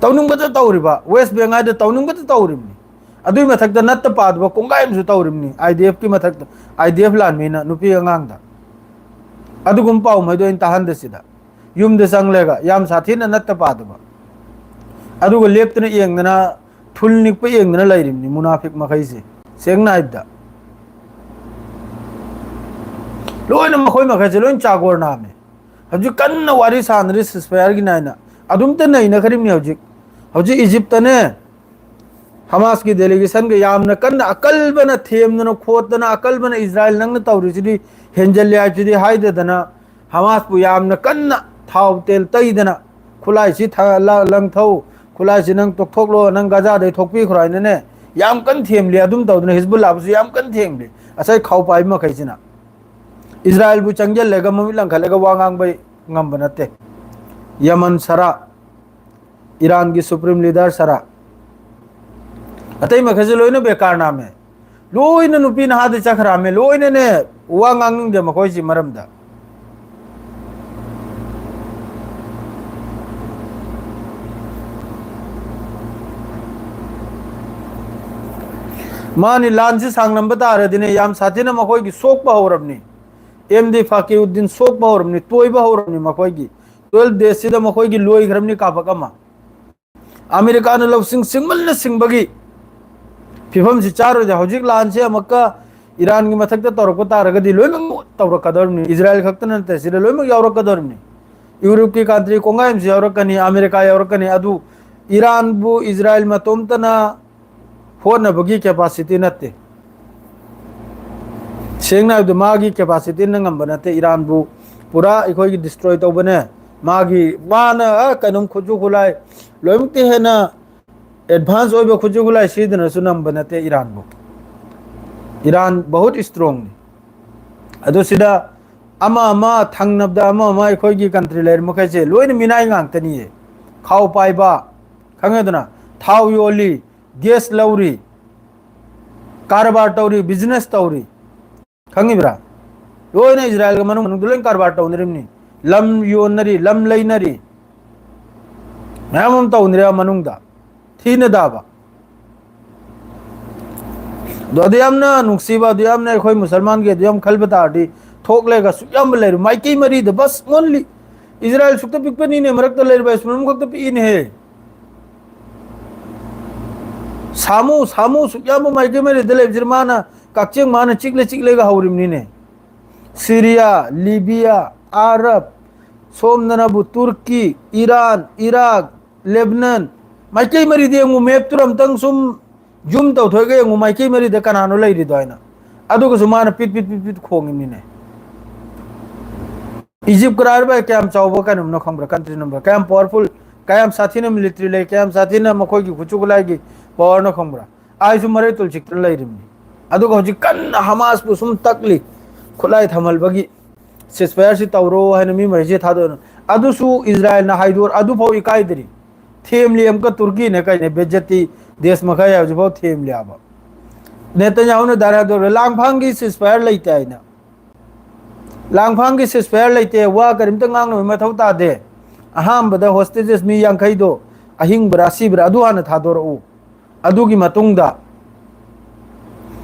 ꯇꯧꯅꯤꯡꯕꯇ ꯇꯧꯔꯤꯕ, ꯋꯦꯁ ꯕꯦꯡꯒꯥꯜꯗ ꯇꯧꯅꯤꯡꯕꯇ ꯇꯧꯔꯤꯕꯅꯤ꯫ ꯑꯗꯨꯒꯤ ꯃꯊꯛꯇ ꯅꯠꯇ ꯄꯥꯗꯕ ꯀꯣꯡꯒꯥꯏ ꯑꯃꯁꯨ ꯇꯧꯔꯤꯕꯅꯤ, ꯑꯥꯏ ꯗꯤ ꯑꯦꯐꯀꯤ ꯃꯊꯛꯇ, ꯑꯥꯏ ꯗꯤ ꯑꯦꯐ ꯂꯥꯟꯃꯤꯅ ꯅꯨꯄꯤ ꯑꯉꯥꯡꯗ꯫ ꯑꯗꯨꯒꯨꯝꯕ ꯄꯥꯎ ꯃꯩꯗꯣ ꯑꯩꯅ ꯇꯥꯍꯟꯗꯦ ꯁꯤꯗ꯫ ꯌꯨꯝꯗ ꯆꯪꯂꯒ ꯌꯥꯝ ꯁꯥꯊꯤꯅ ꯅꯠꯇ ꯄꯥꯗꯕ, ꯑꯗꯨꯒ ꯂꯦꯞꯇꯅ ꯌꯦꯡꯗꯅ ꯊꯨꯜ ꯅꯤꯛꯄ ꯌꯦꯡꯗꯅ ꯂꯩꯔꯤꯕꯅꯤ ꯃꯨꯅꯥꯐꯤꯛ ꯃꯈꯩꯁꯦ꯫ ꯁꯦꯡꯅ ꯍꯥꯏꯕꯗ, ꯂꯣꯏꯅ ꯃꯈꯣꯏ ꯃꯈꯩꯁꯦ ꯂꯣꯏꯅ ꯆꯥꯒꯣꯔ ꯅꯥꯝꯃꯦ꯫ ꯍꯧꯖꯤꯛ ꯀꯟꯅ ꯋꯥꯔꯤ ꯁꯥꯟꯅꯔꯤ ꯁꯤꯁꯐꯥꯌꯔꯒꯤ ꯅꯥꯏꯅ꯫ ꯑꯗꯨꯝꯇ ꯅꯩꯅꯈ꯭ꯔꯤꯕꯅꯤ ꯍꯧꯖꯤꯛ꯫ ꯍꯧꯖꯤꯛ ꯏꯖꯤꯞꯇꯅꯦ, ꯍꯃꯥꯁꯀꯤ ꯗꯦꯂꯤꯒꯦꯁꯟꯒ ꯌꯥꯝꯅ ꯀꯟꯅ ꯑꯀꯜꯕꯅ ꯊꯦꯝꯗꯅ ꯈꯣꯠꯇꯅ, ꯑꯀꯜꯕꯅ ꯏꯖꯔꯥꯏꯜ ꯅꯪꯅ ꯇꯧꯔꯤꯁꯤꯗꯤ ꯍꯦꯟꯖꯜꯂꯦ ꯍꯥꯏꯕꯁꯤꯗꯤ ꯍꯥꯏꯗꯗꯅ, ꯍꯃꯥꯁꯄꯨ ꯌꯥꯝꯅ ꯀꯟꯅ ꯊꯥꯎ ꯇꯦꯜ ꯇꯩꯗꯅ, "ꯈꯨꯠꯂꯥꯏꯁꯤ ꯊ-, ꯂ-, ꯂꯪꯊꯧ, ꯈꯨꯠꯂꯥꯏꯁꯤ ꯅꯪ ꯇꯣꯛꯊꯣꯛꯂꯣ, ꯅꯪ ꯒꯖꯥꯗꯩ ꯊꯣꯛꯄꯤꯈ꯭ꯔꯣ" ꯍꯥꯏꯅꯅꯦ, ꯌꯥꯝ ꯀꯟꯅ ꯊꯦꯝꯂꯤ꯫ ꯑꯗꯨꯝ ꯇꯧꯗꯅ ꯍꯤꯖꯕꯨꯜꯂꯥꯕꯨꯁꯨ ꯌꯥꯝ ꯀꯟꯅ ꯊꯦꯝꯂꯤ, ꯉꯁꯥꯏ ꯈꯥꯎ ꯄꯥꯏꯕ ꯃꯈꯩꯁꯤꯅ꯫ ꯏꯖꯔꯥꯏꯜꯕꯨ ꯆꯪꯁꯤꯜꯂꯒ ꯃꯃꯤꯠ ꯂꯪꯈꯠꯂꯒ ꯋꯥ ꯉꯥꯡꯕ ꯉꯝꯕ ꯅꯠꯇꯦ꯫ ꯌꯃꯟ ꯁꯔꯥ, ꯏꯔꯥꯟꯒꯤ ꯁꯨꯄ꯭ꯔꯤꯝ ꯂꯤꯗꯔ ꯁꯔꯥ, ꯑꯇꯩ ꯃꯈꯩꯁꯦ ꯂꯣꯏꯅ ꯕꯦꯀꯥꯔ ꯅꯥꯝꯃꯦ꯫ ꯂꯣꯏꯅ ꯅꯨꯄꯤ ꯅꯍꯥꯗ ꯆꯠꯈ꯭ꯔꯥꯃꯦ꯫ ꯂꯣꯏꯅꯅꯦ, ꯋꯥ ꯉꯥꯡꯅꯤꯡꯗꯦ ꯃꯈꯣꯏꯁꯤ ꯃꯔꯝꯗ꯫ ꯃꯥꯅꯤ, ꯂꯥꯟꯁꯤ ꯁꯥꯡꯂꯝꯕ ꯇꯥꯔꯗꯤꯅꯦ, ꯌꯥꯝ ꯁꯥꯊꯤꯅ ꯃꯈꯣꯏꯒꯤ ꯁꯣꯛꯄ ꯍꯧꯔꯕꯅꯤ꯫ ꯑꯦꯝ ꯗꯤ ꯐꯥꯀꯤꯎꯗꯤꯟ ꯁꯣꯛꯄ ꯍꯧꯔꯕꯅꯤ, ꯇꯣꯏꯕ ꯍꯧꯔꯕꯅꯤ ꯃꯈꯣꯏꯒꯤ꯫ ꯇꯨꯋꯦꯜꯐ ꯗꯦꯖꯁꯤꯗ ꯃꯈꯣꯏꯒꯤ ꯂꯣꯏꯈ꯭ꯔꯕꯅꯤ ꯀꯥꯄꯛ ꯑꯃ꯫ ꯑꯃꯦꯔꯤꯀꯥꯅ ꯂꯧꯁꯤꯡ ꯁꯤꯡꯃꯟꯅ ꯁꯤꯡꯕꯒꯤ ꯐꯤꯕꯝꯁꯤ ꯆꯥꯔꯣꯏꯗ꯫ ꯍꯧꯖꯤꯛ ꯂꯥꯟꯁꯦ ꯑꯃꯨꯛꯀ ꯏꯔꯥꯟꯒꯤ ꯃꯊꯛꯇ ꯇꯧꯔꯛꯄ ꯇꯥꯔꯒꯗꯤ ꯂꯣꯏꯅꯃꯛ ꯇꯧꯔꯛꯀꯗꯧꯔꯤꯕꯅꯤ꯫ ꯏꯖꯔꯥꯏꯜ ꯈꯛꯇ ꯅꯠꯇꯦ, ꯁꯤꯗ ꯂꯣꯏꯅꯃꯛ ꯌꯥꯎꯔꯛꯀꯗꯧꯔꯤꯕꯅꯤ꯫ ꯌꯨꯔꯣꯞꯀꯤ ꯀꯟꯇ꯭ꯔꯤ ꯀꯣꯡꯒꯥꯏ ꯑꯃꯁꯨ ꯌꯥꯎꯔꯛꯀꯅꯤ, ꯑꯃꯦꯔꯤꯀꯥ ꯌꯥꯎꯔꯛꯀꯅꯤ꯫ ꯑꯗꯨ ꯏꯔꯥꯟꯕꯨ ꯏꯖꯔꯥꯏꯜ ꯃꯇꯣꯝꯇꯅ ꯍꯣꯠꯅꯕꯒꯤ ꯀꯦꯄꯥꯁꯤꯇꯤ ꯅꯠꯇꯦ꯫ ꯁꯦꯡꯅ ꯍꯥꯏꯕꯗ, ꯃꯥꯒꯤ ꯀꯦꯄꯥꯁꯤꯇꯤꯅ ꯉꯝꯕ ꯅꯠꯇꯦ ꯏꯔꯥꯟꯕꯨ ꯄꯨꯔꯥ ꯑꯩꯈꯣꯏꯒꯤ ꯗꯤꯁꯇ꯭ꯔꯣꯏ ꯇꯧꯕꯅꯦ꯫ ꯃꯥꯒꯤ, ꯃꯥꯅ, ꯑ, ꯀꯩꯅꯣꯝ ꯈꯨꯠꯁꯨ ꯈꯨꯠꯂꯥꯏ ꯂꯣꯏꯅꯃꯛꯇꯤ ꯍꯦꯟꯅ ꯑꯦꯗꯚꯥꯟꯁ ꯑꯣꯏꯕ ꯈꯨꯠꯁꯨ ꯈꯨꯠꯂꯥꯏ ꯁꯤꯖꯤꯟꯅꯔꯁꯨ ꯅꯝꯕ ꯅꯠꯇꯦ ꯏꯔꯥꯟꯕꯨ꯫ ꯏꯔꯥꯟ ꯕꯍꯨꯠ ꯏꯁꯇ꯭ꯔꯣꯡꯅꯤ꯫ ꯑꯗꯨ ꯁꯤꯗ ꯑꯃ ꯑꯃ ꯊꯪꯅꯕꯗ ꯑꯃ ꯑꯃ ꯑꯩꯈꯣꯏꯒꯤ ꯀꯟꯇ꯭ꯔꯤ ꯂꯩꯔꯤ ꯃꯈꯩꯁꯦ ꯂꯣꯏꯅ ꯃꯤꯅꯥꯏ ꯉꯥꯛꯇꯅꯤꯌꯦ꯫ ꯈꯥꯎ ꯄꯥꯏꯕ, ꯈꯪꯉꯦꯗꯅ, ꯊꯥꯎ ꯌꯣꯜꯂꯤ, ꯒ꯭ꯌꯥꯁ ꯂꯧꯔꯤ, ꯀꯔꯕꯥꯔ ꯇꯧꯔꯤ, ꯕꯤꯖꯤꯅꯦꯁ ꯇꯧꯔꯤ, ꯈꯪꯉꯤꯕ꯭ꯔꯥ? ꯂꯣꯏꯅ ꯏꯖꯔꯥꯏꯜꯒ ꯃꯅꯨꯡ ꯃꯅꯨꯡꯗ ꯂꯣꯏ ꯀꯔꯕꯥꯔ ꯇꯧꯅꯔꯤꯕꯅꯤ꯫ ꯂꯝ ꯌꯣꯟꯅꯔꯤ, ꯂꯝ ꯂꯩꯅꯔꯤ, ꯃꯌꯥꯝ ꯑꯃ ꯇꯧꯅꯔꯤ ꯃꯅꯨꯡꯗ꯫ ꯊꯤꯅ ꯗꯥꯕ꯫ ꯑꯗꯣ ꯑꯗꯨ ꯌꯥꯝꯅ ꯅꯨꯡꯁꯤꯕ, ꯑꯗꯨ ꯌꯥꯝꯅ ꯑꯩꯈꯣꯏ ꯃꯨꯁꯜꯃꯥꯟꯒꯤ ꯑꯗꯨ ꯌꯥꯝ ꯈꯜꯕ ꯇꯥꯔꯗꯤ, ꯊꯣꯛꯂꯒ ꯁꯨꯛ ꯌꯥꯝꯕ ꯂꯩꯔꯦ꯫ ꯃꯥꯏꯀꯩ ꯃꯔꯤꯗ ꯕꯁ ꯑꯣꯟꯂꯤ꯫ ꯏꯖꯔꯥꯏꯜ ꯁꯨꯛꯇ ꯄꯤꯛꯄꯅꯤꯅꯦ, ꯃꯔꯛꯇ ꯂꯩꯔꯤꯕ ꯑꯁ ꯃꯅꯨꯡ ꯈꯛꯇ ꯄꯤꯛꯏꯅꯦꯍꯦ꯫ ꯁꯥꯃꯨ, ꯁꯥꯃꯨ ꯁꯨꯛ ꯌꯥꯝꯕ ꯃꯥꯏꯀꯩ ꯃꯔꯤꯗ ꯂꯩꯕꯁꯤꯗ ꯃꯥꯅ ꯀꯛꯆꯦꯡ ꯃꯥꯅ ꯆꯤꯛꯂ ꯆꯤꯛꯂꯒ ꯍꯧꯔꯤꯕꯅꯤꯅꯦ꯫ ꯁꯤꯔꯤꯌꯥ, ꯂꯤꯕꯤꯌꯥ, ꯑꯥꯔꯕ, ꯁꯣꯝꯗꯅꯕꯨ ꯇꯨꯔꯀꯤ, ꯏꯔꯥꯟ, ꯏꯔꯥꯛ, ꯂꯦꯕꯅꯟ, ꯃꯥꯏꯀꯩ ꯃꯔꯤꯗ ꯌꯦꯡꯉꯨ, ꯃꯦꯞꯇꯨꯔ ꯑꯝꯇꯪ ꯁꯨꯝ ꯖꯨꯝ ꯇꯧꯊꯣꯛꯑꯒ ꯌꯦꯡꯉꯨ, ꯃꯥꯏꯀꯩ ꯃꯔꯤꯗ ꯀꯅꯥꯅꯣ ꯂꯩꯔꯤꯗꯣ ꯍꯥꯏꯅ꯫ ꯑꯗꯨꯒꯁꯨ ꯃꯥꯅ ꯄꯤꯠ ꯄꯤꯠ ꯄꯤꯠ ꯄꯤꯠ ꯈꯣꯡꯉꯤꯕꯅꯤꯅꯦ꯫ ꯏꯖꯤꯞ ꯀꯔꯥꯏ ꯍꯥꯏꯕ ꯀꯌꯥꯝ ꯆꯥꯎꯕ ꯀꯩꯅꯣꯝꯅꯣ ꯈꯪꯕ꯭ꯔꯥ? ꯀꯟꯇ꯭ꯔꯤ ꯅꯝꯕꯔ ꯀꯌꯥꯝ ꯄꯋꯥꯔꯐꯨꯜ, ꯀꯌꯥꯝ ꯁꯥꯊꯤꯅ ꯃꯤꯂꯤꯇꯔꯤ ꯂꯩ, ꯀꯌꯥꯝ ꯁꯥꯊꯤꯅ ꯃꯈꯣꯏꯒꯤ ꯈꯨꯠꯁꯨ ꯈꯨꯠꯂꯥꯏꯒꯤ ꯄꯋꯥꯔꯅꯣ ꯈꯪꯕ꯭ꯔꯥ? ꯑꯩꯁꯨ ꯃꯔꯩ ꯇꯨꯜ ꯆꯤꯛꯇꯅ ꯂꯩꯔꯤꯕꯅꯤ꯫ ꯑꯗꯨꯒ ꯍꯧꯖꯤꯛ ꯀꯟꯅ ꯍꯃꯥꯁꯄꯨ ꯁꯨꯝ ꯇꯛꯂꯤ, ꯈꯨꯠꯂꯥꯏ ꯊꯝꯍꯜꯕꯒꯤ, ꯁꯤꯁꯐꯥꯌꯔꯁꯤ ꯇꯧꯔꯣ ꯍꯥꯏꯅ ꯃꯤ ꯃꯔꯤꯁꯤ ꯊꯥꯗꯣꯛꯑꯅ꯫ ꯑꯗꯨꯁꯨ ꯏꯖꯔꯥꯏꯜꯅ ꯍꯥꯏꯗꯣꯔ ꯑꯗꯨꯐꯥꯎ ꯏꯀꯥꯏꯗ꯭ꯔꯤ꯫ ꯊꯦꯝꯂꯤ ꯑꯃꯨꯛꯀ ꯇꯨꯔꯀꯤꯅ ꯀꯩꯅ ꯕꯦꯖꯇꯤ ꯗꯦꯁ ꯃꯈꯥꯏ ꯍꯧꯖꯤꯛꯐꯥꯎ ꯊꯦꯝꯂꯤ ꯍꯥꯏꯕ꯫ ꯅꯦꯇꯟꯌꯥꯍꯨꯅ ꯗꯥꯏꯔꯦꯛ ꯍꯥꯏꯗꯣꯔꯦ, ꯂꯥꯡꯐꯥꯡꯒꯤ ꯁꯤꯁꯐꯥꯌꯔ ꯂꯩꯇꯦ ꯍꯥꯏꯅ꯫ ꯂꯥꯡꯐꯥꯡꯒꯤ ꯁꯤꯁꯐꯥꯌꯔ ꯂꯩꯇꯦ, ꯋꯥ ꯀꯔꯤꯝꯇ ꯉꯥꯡꯅꯕ ꯃꯊꯧ ꯇꯥꯗꯦ꯫ ꯑꯍꯥꯟꯕꯗ ꯍꯣꯁꯇꯦꯖꯦꯁ ꯃꯤ ꯌꯥꯡꯈꯩꯗꯣ, ꯑꯍꯤꯡꯕ꯭ꯔꯥ ꯑꯁꯤꯕ꯭ꯔꯥ ꯑꯗꯨ ꯍꯥꯟꯅ ꯊꯥꯗꯣꯔꯛꯎ꯫ ꯑꯗꯨꯒꯤ ꯃꯇꯨꯡꯗ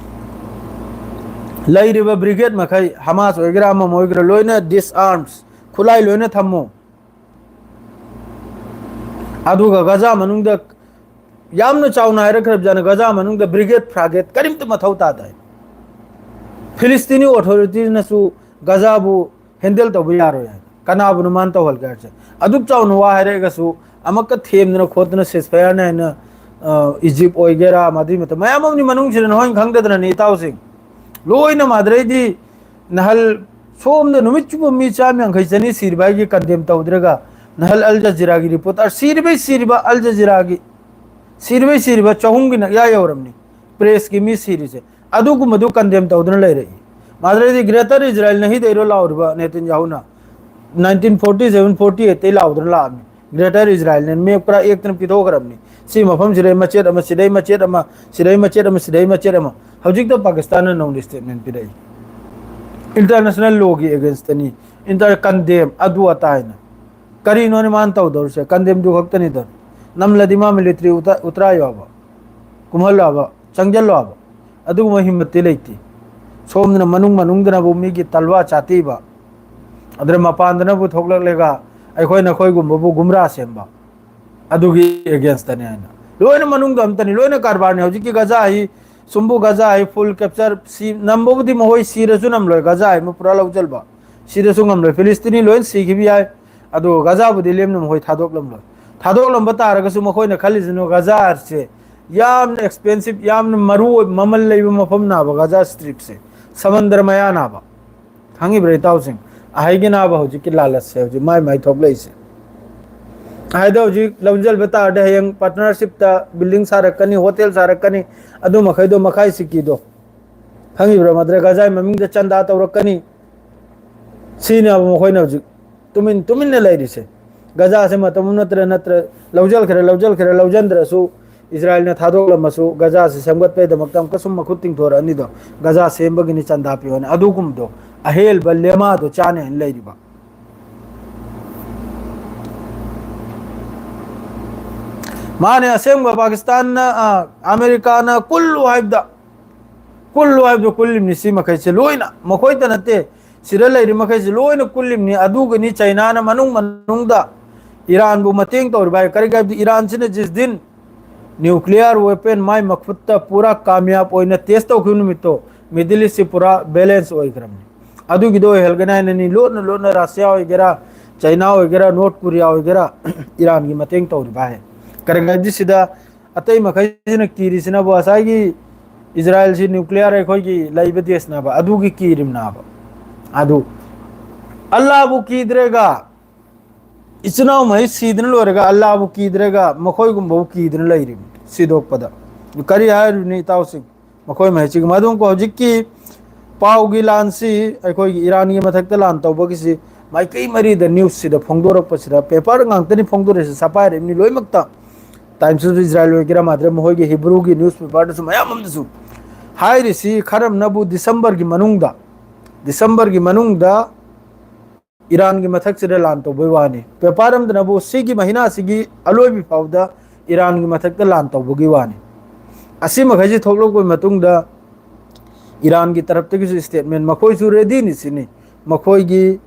ꯂꯩꯔꯤꯕ ꯕ꯭ꯔꯤꯒꯦꯗ ꯃꯈꯩ, ꯍꯃꯥꯁ ꯑꯣꯏꯒꯦꯔꯥ ꯑꯃꯃ ꯑꯣꯏꯒꯦꯔꯥ, ꯂꯣꯏꯅ ꯗꯤꯁꯑꯥꯔꯝꯁ, ꯈꯨꯠꯂꯥꯏ ꯂꯣꯏꯅ ꯊꯝꯃꯨ꯫ ꯑꯗꯨꯒ ꯒꯖꯥ ꯃꯅꯨꯡꯗ ꯌꯥꯝꯅ ꯆꯥꯎꯅ ꯍꯥꯏꯔꯛꯈ꯭ꯔꯕꯖꯥꯠꯅꯤ, ꯒꯖꯥ ꯃꯅꯨꯡꯗ ꯕ꯭ꯔꯤꯒꯦꯗ ꯐ꯭ꯔꯥꯒꯦꯗ ꯀꯔꯤꯝꯇ ꯃꯊꯧ ꯇꯥꯗꯦ꯫ ꯐꯤꯂꯤꯁꯇꯤꯅꯤ ꯑꯣꯊꯣꯔꯤꯇꯤꯅꯁꯨ ꯒꯖꯥꯕꯨ ꯍꯦꯟꯗꯜ ꯇꯧꯕ ꯌꯥꯔꯣꯏ ꯍꯥꯏ꯫ ꯀꯅꯥꯕꯨꯅꯣ ꯃꯥꯅ ꯇꯧꯍꯜꯒꯦ ꯍꯥꯏꯔꯤꯁꯦ? ꯑꯗꯨꯛ ꯆꯥꯎꯅ ꯋꯥ ꯍꯥꯏꯔꯛꯑꯒꯁꯨ ꯑꯃꯨꯛꯀ ꯊꯦꯝꯗꯅ ꯈꯣꯠꯇꯅ ꯁꯤꯁꯐꯥꯌꯔꯅꯦ ꯍꯥꯏꯅ, ꯑ, ꯏꯖꯤꯞ ꯑꯣꯏꯒꯦꯔꯥ, ꯃꯗꯨꯒꯤ ꯃꯇꯝ ꯃꯌꯥꯝ ꯑꯃꯅꯤ ꯃꯅꯨꯡꯁꯤꯗ ꯅꯈꯣꯏꯅ ꯈꯪꯗꯗꯅꯅꯤ ꯏꯇꯥꯎꯁꯤꯡ꯫ ꯂꯣꯏꯅ ꯃꯥꯗ꯭ꯔꯩꯗꯤ ꯅꯍꯜ ꯁꯣꯝꯗ ꯅꯨꯃꯤꯠ ꯆꯨꯞꯄ ꯃꯤ ꯆꯥꯝ ꯌꯥꯡꯈꯩ ꯆꯅꯤ ꯁꯤꯔꯤꯕ ꯍꯥꯏꯒꯤ ꯀꯟꯗꯦꯝ ꯇꯧꯗ꯭ꯔꯒ, ꯅꯍꯜ ꯑꯜ ꯖꯖꯤꯔꯥꯒꯤ ꯔꯤꯄꯣꯔꯇꯔ, ꯁꯤꯔꯤꯕꯩ ꯁꯤꯔꯤꯕ ꯑꯜ ꯖꯖꯤꯔꯥꯒꯤ, ꯁꯤꯔꯤꯕꯩ ꯁꯤꯔꯤꯕ ꯆꯍꯨꯝꯒꯤ ꯅꯛꯌꯥ ꯌꯧꯔꯝꯅꯤ ꯄ꯭ꯔꯦꯁꯀꯤ ꯃꯤ ꯁꯤꯔꯤꯁꯦ꯫ ꯑꯗꯨꯒꯨꯝꯕꯗꯨ ꯀꯟꯗꯦꯝ ꯇꯧꯗꯨꯅ ꯂꯩꯔꯛꯏ꯫ ꯃꯥꯗ꯭ꯔꯗꯤ ꯒ꯭ꯔꯦꯇꯔ ꯏꯖꯔꯥꯏꯜꯅ ꯍꯤꯗꯩꯔꯣ ꯂꯥꯎꯔꯤꯕ ꯅꯦꯇꯟꯌꯥꯍꯨꯅ ꯅꯥꯏꯟꯇꯤꯟ ꯐꯣꯔꯇꯤ ꯁꯚꯦꯟ ꯐꯣꯔꯇꯤ ꯑꯩꯠꯇꯩ ꯂꯥꯎꯗꯨꯅ ꯂꯥꯛꯑꯝꯃꯤ꯫ ꯒ꯭ꯔꯦꯇꯔ ꯏꯖꯔꯥꯏꯜꯅ ꯃꯦꯞ ꯄꯨꯔꯥ ꯑꯦꯛꯇꯅ ꯄꯤꯊꯣꯛꯈ꯭ꯔꯕꯅꯤ꯫ ꯁꯤ ꯃꯐꯝꯁꯤꯗꯩ ꯃꯆꯦꯠ ꯑꯃ, ꯁꯤꯗꯩ ꯃꯆꯦꯠ ꯑꯃ, ꯁꯤꯗꯩ ꯃꯆꯦꯠ ꯑꯃ, ꯁꯤꯗꯩ ꯃꯆꯦꯠ ꯑꯃ꯫ ꯍꯧꯖꯤꯛꯇ ꯄꯥꯀꯤꯁꯇꯥꯟꯅ ꯅꯧꯅ ꯁ꯭ꯇꯦꯠꯃꯦꯟ ꯄꯤꯔꯛꯏ꯫ ꯏꯟꯇꯔꯅꯦꯁꯅꯦꯜ ꯂꯣꯒꯤ ꯑꯦꯒꯦꯟꯁꯇꯅꯤ꯫ ꯏꯟꯇꯔ ꯀꯟꯗꯦꯝ ꯑꯗꯨ ꯑꯇꯥ ꯍꯥꯏꯅ꯫ ꯀꯔꯤꯅꯣꯅꯦ ꯃꯥꯅ ꯇꯧꯗꯧꯔꯤꯁꯦ? ꯀꯟꯗꯦꯝꯗꯨ ꯈꯛꯇꯅꯤꯗꯣ꯫ ꯅꯝꯂꯗꯤ ꯃꯥ ꯃꯤꯂꯤꯇ꯭ꯔꯤ ꯎꯇꯥ-, ꯎꯇ꯭ꯔꯥ ꯌꯣꯕ? ꯀꯨꯝꯍꯜꯂꯣꯕ, ꯆꯪꯁꯤꯜꯂꯣꯕ꯫ ꯑꯗꯨꯒꯨꯝꯕ ꯍꯤꯝꯃꯠꯇꯤ ꯂꯩꯇꯦ꯫ ꯁꯣꯝꯗꯅ ꯃꯅꯨꯡ ꯃꯅꯨꯡꯗꯅꯕꯨ ꯃꯤꯒꯤ ꯇꯜꯋꯥ ꯆꯥꯇꯤꯕ, ꯑꯗꯨꯅ ꯃꯄꯥꯟꯗꯅꯕꯨ ꯊꯣꯛꯂꯛꯂꯒ ꯑꯩꯈꯣꯏ ꯅꯈꯣꯏꯒꯨꯝꯕꯕꯨ ꯒꯨꯝꯔꯥ ꯁꯦꯝꯕ, ꯑꯗꯨꯒꯤ ꯑꯦꯒꯦꯟꯁꯇꯅꯤ ꯍꯥꯏꯅ꯫ ꯂꯣꯏꯅ ꯃꯅꯨꯡꯗ ꯑꯝꯇꯅꯤ, ꯂꯣꯏꯅ ꯀꯔꯕꯥꯔꯅꯤ꯫ ꯍꯧꯖꯤꯛꯀꯤ ꯒꯖꯥ ꯍꯤ, ꯁꯨꯝꯕꯨ ꯒꯖꯥ ꯍꯤ, ꯐꯨꯜ ꯀꯦꯞꯆꯔ, ꯁꯤ ꯅꯝꯕꯕꯨꯗꯤ ꯃꯈꯣꯏ ꯁꯤꯔꯁꯨ ꯅꯝꯂꯣꯏ, ꯒꯖꯥ ꯍꯤ ꯑꯃ ꯄꯨꯔꯥ ꯂꯧꯁꯤꯟꯕ꯫ ꯁꯤꯗꯁꯨ ꯉꯝꯂꯣꯏ꯫ ꯐꯤꯂꯤꯁꯇꯤꯅꯤ ꯂꯣꯏ ꯁꯤꯈꯤꯕ ꯌꯥꯏ, ꯑꯗꯨꯒ ꯒꯖꯥꯕꯨꯗꯤ ꯂꯦꯝꯅ ꯃꯈꯣꯏ ꯊꯥꯗꯣꯛꯂꯝꯂꯣꯏ꯫ ꯊꯥꯗꯣꯛꯂꯝꯕ ꯇꯥꯔꯒꯁꯨ ꯃꯈꯣꯏꯅ ꯈꯜꯂꯤꯁꯤꯅ ꯒꯖꯥꯁꯦ ꯌꯥꯝꯅ ꯑꯦꯛꯁꯄꯦꯟꯁꯤꯞ, ꯌꯥꯝꯅ ꯃꯔꯨ ꯑꯣꯏꯕ, ꯃꯃꯜ ꯂꯩꯕ ꯃꯐꯝ ꯅꯥꯕ ꯒꯖꯥ ꯁ꯭ꯇ꯭ꯔꯤꯞꯁꯦ, ꯁꯃꯟꯗꯔ ꯃꯌꯥ ꯅꯥꯕ꯫ ꯈꯪꯉꯤꯕ꯭ꯔꯥ ꯏꯇꯥꯎꯁꯤꯡ? ꯑꯍꯩꯒꯤ ꯅꯥꯕ ꯍꯧꯖꯤꯛꯀꯤ ꯂꯥꯂꯁꯁꯦ ꯍꯧꯖꯤꯛ ꯃꯥꯏ ꯃꯥꯏ ꯊꯣꯛꯂꯛꯏꯁꯦ꯫ ꯍꯥꯏꯗꯤ ꯍꯧꯖꯤꯛ ꯂꯧꯁꯤꯟꯕ ꯇꯥꯔꯗꯤ ꯍꯌꯦꯡ ꯄꯥꯔꯠꯅꯔꯁꯤꯞꯇ ꯕꯤꯜꯗꯤꯡ ꯁꯥꯔꯛꯀꯅꯤ, ꯍꯣꯇꯦꯜ ꯁꯥꯔꯛꯀꯅꯤ, ꯑꯗꯨ ꯃꯈꯩꯗꯣ ꯃꯈꯥꯏ ꯁꯤꯀꯤꯗꯣ꯫ ꯈꯪꯉꯤꯕ꯭ꯔꯥ? ꯃꯗ꯭ꯔ ꯒꯖꯥꯏ ꯃꯃꯤꯡꯗ ꯆꯟꯗꯥ ꯇꯧꯔꯛꯀꯅꯤ꯫ ꯁꯤꯅꯦꯕ ꯃꯈꯣꯏꯅ ꯍꯧꯖꯤꯛ ꯇꯨꯃꯤꯟ ꯇꯨꯃꯤꯟꯅ ꯂꯩꯔꯤꯁꯦ꯫ ꯒꯖꯥꯁꯦ ꯃꯇꯝ ꯑꯃ ꯅꯠꯇ꯭ꯔ ꯅꯠꯇ꯭ꯔ ꯂꯧꯖꯈ꯭ꯔꯦ, ꯂꯧꯖꯈ꯭ꯔꯦ, ꯂꯧꯖꯟꯗ꯭ꯔꯁꯨ ꯏꯖꯔꯥꯏꯜꯅ ꯊꯥꯗꯣꯛꯂꯝꯃꯁꯨ ꯒꯖꯥꯁꯦ ꯁꯦꯝꯒꯠꯄꯩꯗꯃꯛꯇ ꯑꯃꯨꯛꯀ ꯁꯨꯝ ꯃꯈꯨꯠ ꯇꯤꯡꯊꯣꯔꯛꯑꯅꯤꯗꯣ꯫ ꯒꯖꯥ ꯁꯦꯝꯕꯒꯤꯅꯤ ꯆꯟꯗꯥ ꯄꯤꯌꯣꯅ꯫ ꯑꯗꯨꯒꯨꯝꯕꯗꯣ ꯑꯍꯦꯟꯕ ꯂꯦꯃꯥꯗꯣ ꯆꯥꯅꯦ ꯍꯥꯏꯅ ꯂꯩꯔꯤꯕ꯫ ꯃꯥꯅꯦ, ꯑꯁꯦꯡꯕ ꯄꯥꯀꯤꯁꯇꯥꯟꯅ, ꯑ, ꯑꯃꯦꯔꯤꯀꯥꯅ ꯀꯨꯜꯂꯨ ꯍꯥꯏꯕꯗ, ꯀꯨꯜꯂꯨ ꯍꯥꯏꯕꯗꯣ ꯀꯨꯜꯂꯤꯕꯅꯤ꯫ ꯁꯤ ꯃꯈꯩꯁꯦ ꯂꯣꯏꯅ ꯃꯈꯣꯏꯇ ꯅꯠꯇꯦ, ꯁꯤꯗ ꯂꯩꯔꯤ ꯃꯈꯩꯁꯦ ꯂꯣꯏꯅ ꯀꯨꯜꯂꯤꯕꯅꯤ꯫ ꯑꯗꯨꯒꯅꯤ ꯆꯩꯅꯥꯅ ꯃꯅꯨꯡ ꯃꯅꯨꯡꯗ ꯏꯔꯥꯟꯕꯨ ꯃꯇꯦꯡ ꯇꯧꯔꯤꯕ ꯍꯥꯏ꯫ ꯀꯔꯤꯒꯤ ꯍꯥꯏꯕꯗꯤ ꯏꯔꯥꯟꯁꯤꯅ ꯖꯤꯁ ꯗꯤꯟ ꯅ꯭ꯌꯨꯀ꯭ꯂꯤꯌꯔ ꯋꯦꯄꯟ ꯃꯥꯏ ꯃꯈꯨꯠꯇ ꯄꯨꯔꯥ ꯀꯥꯃꯌꯥꯕ ꯑꯣꯏꯅ ꯇꯦꯁ ꯇꯧꯈꯤꯕ ꯅꯨꯃꯤꯠꯇꯣ ꯃꯤꯗꯜ ꯏꯁꯁꯤ ꯄꯨꯔꯥ ꯕꯦꯂꯦꯟꯁ ꯑꯣꯏꯈ꯭ꯔꯕꯅꯤ꯫ ꯑꯗꯨꯒꯤꯗꯣ ꯑꯣꯏꯍꯜꯒꯅꯤ ꯍꯥꯏꯅꯅꯤ ꯂꯣꯟꯅ ꯂꯣꯟꯅ ꯔꯁꯤꯌꯥ ꯑꯣꯏꯒꯦꯔꯥ, ꯆꯩꯅꯥ ꯑꯣꯏꯒꯦꯔꯥ, ꯅꯣꯔꯠ ꯀꯣꯔꯤꯌꯥ ꯑꯣꯏꯒꯦꯔꯥ, ꯏꯔꯥꯟꯒꯤ ꯃꯇꯦꯡ ꯇꯧꯔꯤꯕ ꯍꯥꯏ꯫ ꯀꯔꯤꯒꯤ ꯍꯥꯏꯕꯗꯤ ꯁꯤꯗ ꯑꯇꯩ ꯃꯈꯩꯁꯤꯅ ꯀꯤꯔꯤꯁꯤꯅꯕꯨ ꯉꯁꯥꯏꯒꯤ ꯏꯖꯔꯥꯏꯜꯁꯤ ꯅ꯭ꯌꯨꯀ꯭ꯂꯤꯌꯔ ꯑꯩꯈꯣꯏꯒꯤ ꯂꯩꯕ ꯗꯦꯁꯅꯦꯕ, ꯑꯗꯨꯒꯤ ꯀꯤꯔꯤꯕꯅꯦꯕ꯫ ꯑꯗꯨ ꯑꯜꯂꯥꯕꯨ ꯀꯤꯗ꯭ꯔꯦꯒ, ꯏꯆꯤꯟ ꯏꯅꯥꯎ ꯃꯍꯩ ꯁꯤꯗꯅ ꯂꯣꯏꯔꯒ ꯑꯜꯂꯥꯕꯨ ꯀꯤꯗ꯭ꯔꯦꯒ, ꯃꯈꯣꯏꯒꯨꯝꯕꯕꯨ ꯀꯤꯗꯅ ꯂꯩꯔꯤꯕꯅꯤ ꯁꯤꯗꯣꯛꯄꯗ꯫ ꯀꯔꯤ ꯍꯥꯏꯔꯨꯅꯤ ꯏꯇꯥꯎꯁꯤꯡ? ꯃꯈꯣꯏ ꯃꯍꯩꯁꯤꯒꯤ ꯃꯗꯨ ꯍꯧꯖꯤꯛꯀꯤ ꯄꯥꯎꯒꯤ ꯂꯥꯟꯁꯤ, ꯑꯩꯈꯣꯏꯒꯤ ꯏꯔꯥꯟꯒꯤ ꯃꯊꯛꯇ ꯂꯥꯟ ꯇꯧꯕꯒꯤꯁꯤ ꯃꯥꯏꯀꯩ ꯃꯔꯤꯗ ꯅ꯭ꯌꯨꯁꯁꯤꯗ ꯐꯣꯡꯗꯣꯔꯛꯄꯁꯤꯗ, ꯄꯦꯄꯔ ꯉꯥꯛꯇꯅꯤ ꯐꯣꯡꯗꯣꯔꯛꯏꯁꯤ, ꯁꯐꯥꯏꯔꯤꯕꯅꯤ ꯂꯣꯏꯅꯃꯛꯇ꯫ ꯇꯥꯏꯝꯁ ꯑꯣꯐ ꯏꯖꯔꯥꯏꯜ ꯑꯣꯏꯒꯦꯔꯥ, ꯃꯥꯗ꯭ꯔꯦ ꯃꯈꯣꯏꯒꯤ ꯍꯤꯕ꯭ꯔꯨꯒꯤ ꯅ꯭ꯌꯨꯁ ꯄꯦꯄꯔꯗꯁꯨ ꯃꯌꯥꯝ ꯑꯃꯗꯁꯨ ꯍꯥꯏꯔꯤꯁꯤ, ꯈꯔꯝꯅꯕꯨ ꯗꯤꯁꯦꯝꯕꯔꯒꯤ ꯃꯅꯨꯡꯗ, ꯗꯤꯁꯦꯝꯕꯔꯒꯤ ꯃꯅꯨꯡꯗ ꯏꯔꯥꯟꯒꯤ ꯃꯊꯛꯁꯤꯗ ꯂꯥꯟ ꯇꯧꯕꯒꯤ ꯋꯥꯅꯤ꯫ ꯄꯦꯄꯔ ꯑꯃꯗꯅꯕꯨ ꯁꯤꯒꯤ ꯃꯍꯤꯅꯥꯁꯤꯒꯤ ꯑꯂꯣꯏꯕꯤ ꯐꯥꯎꯗ ꯏꯔꯥꯟꯒꯤ ꯃꯊꯛꯇ ꯂꯥꯟ ꯇꯧꯕꯒꯤ ꯋꯥꯅꯤ꯫ ꯑꯁꯤ ꯃꯈꯩꯁꯤ ꯊꯣꯛꯂꯛꯄꯒꯤ ꯃꯇꯨꯡꯗ ꯏꯔꯥꯟꯒꯤ ꯇꯔꯞꯇꯒꯤꯁꯨ ꯁ꯭ꯇꯦꯠꯃꯦꯟ, ꯃꯈꯣꯏꯁꯨ ꯔꯦꯗꯤꯅꯤ ꯁꯤꯅꯤ꯫ ꯃꯈꯣꯏꯒꯤ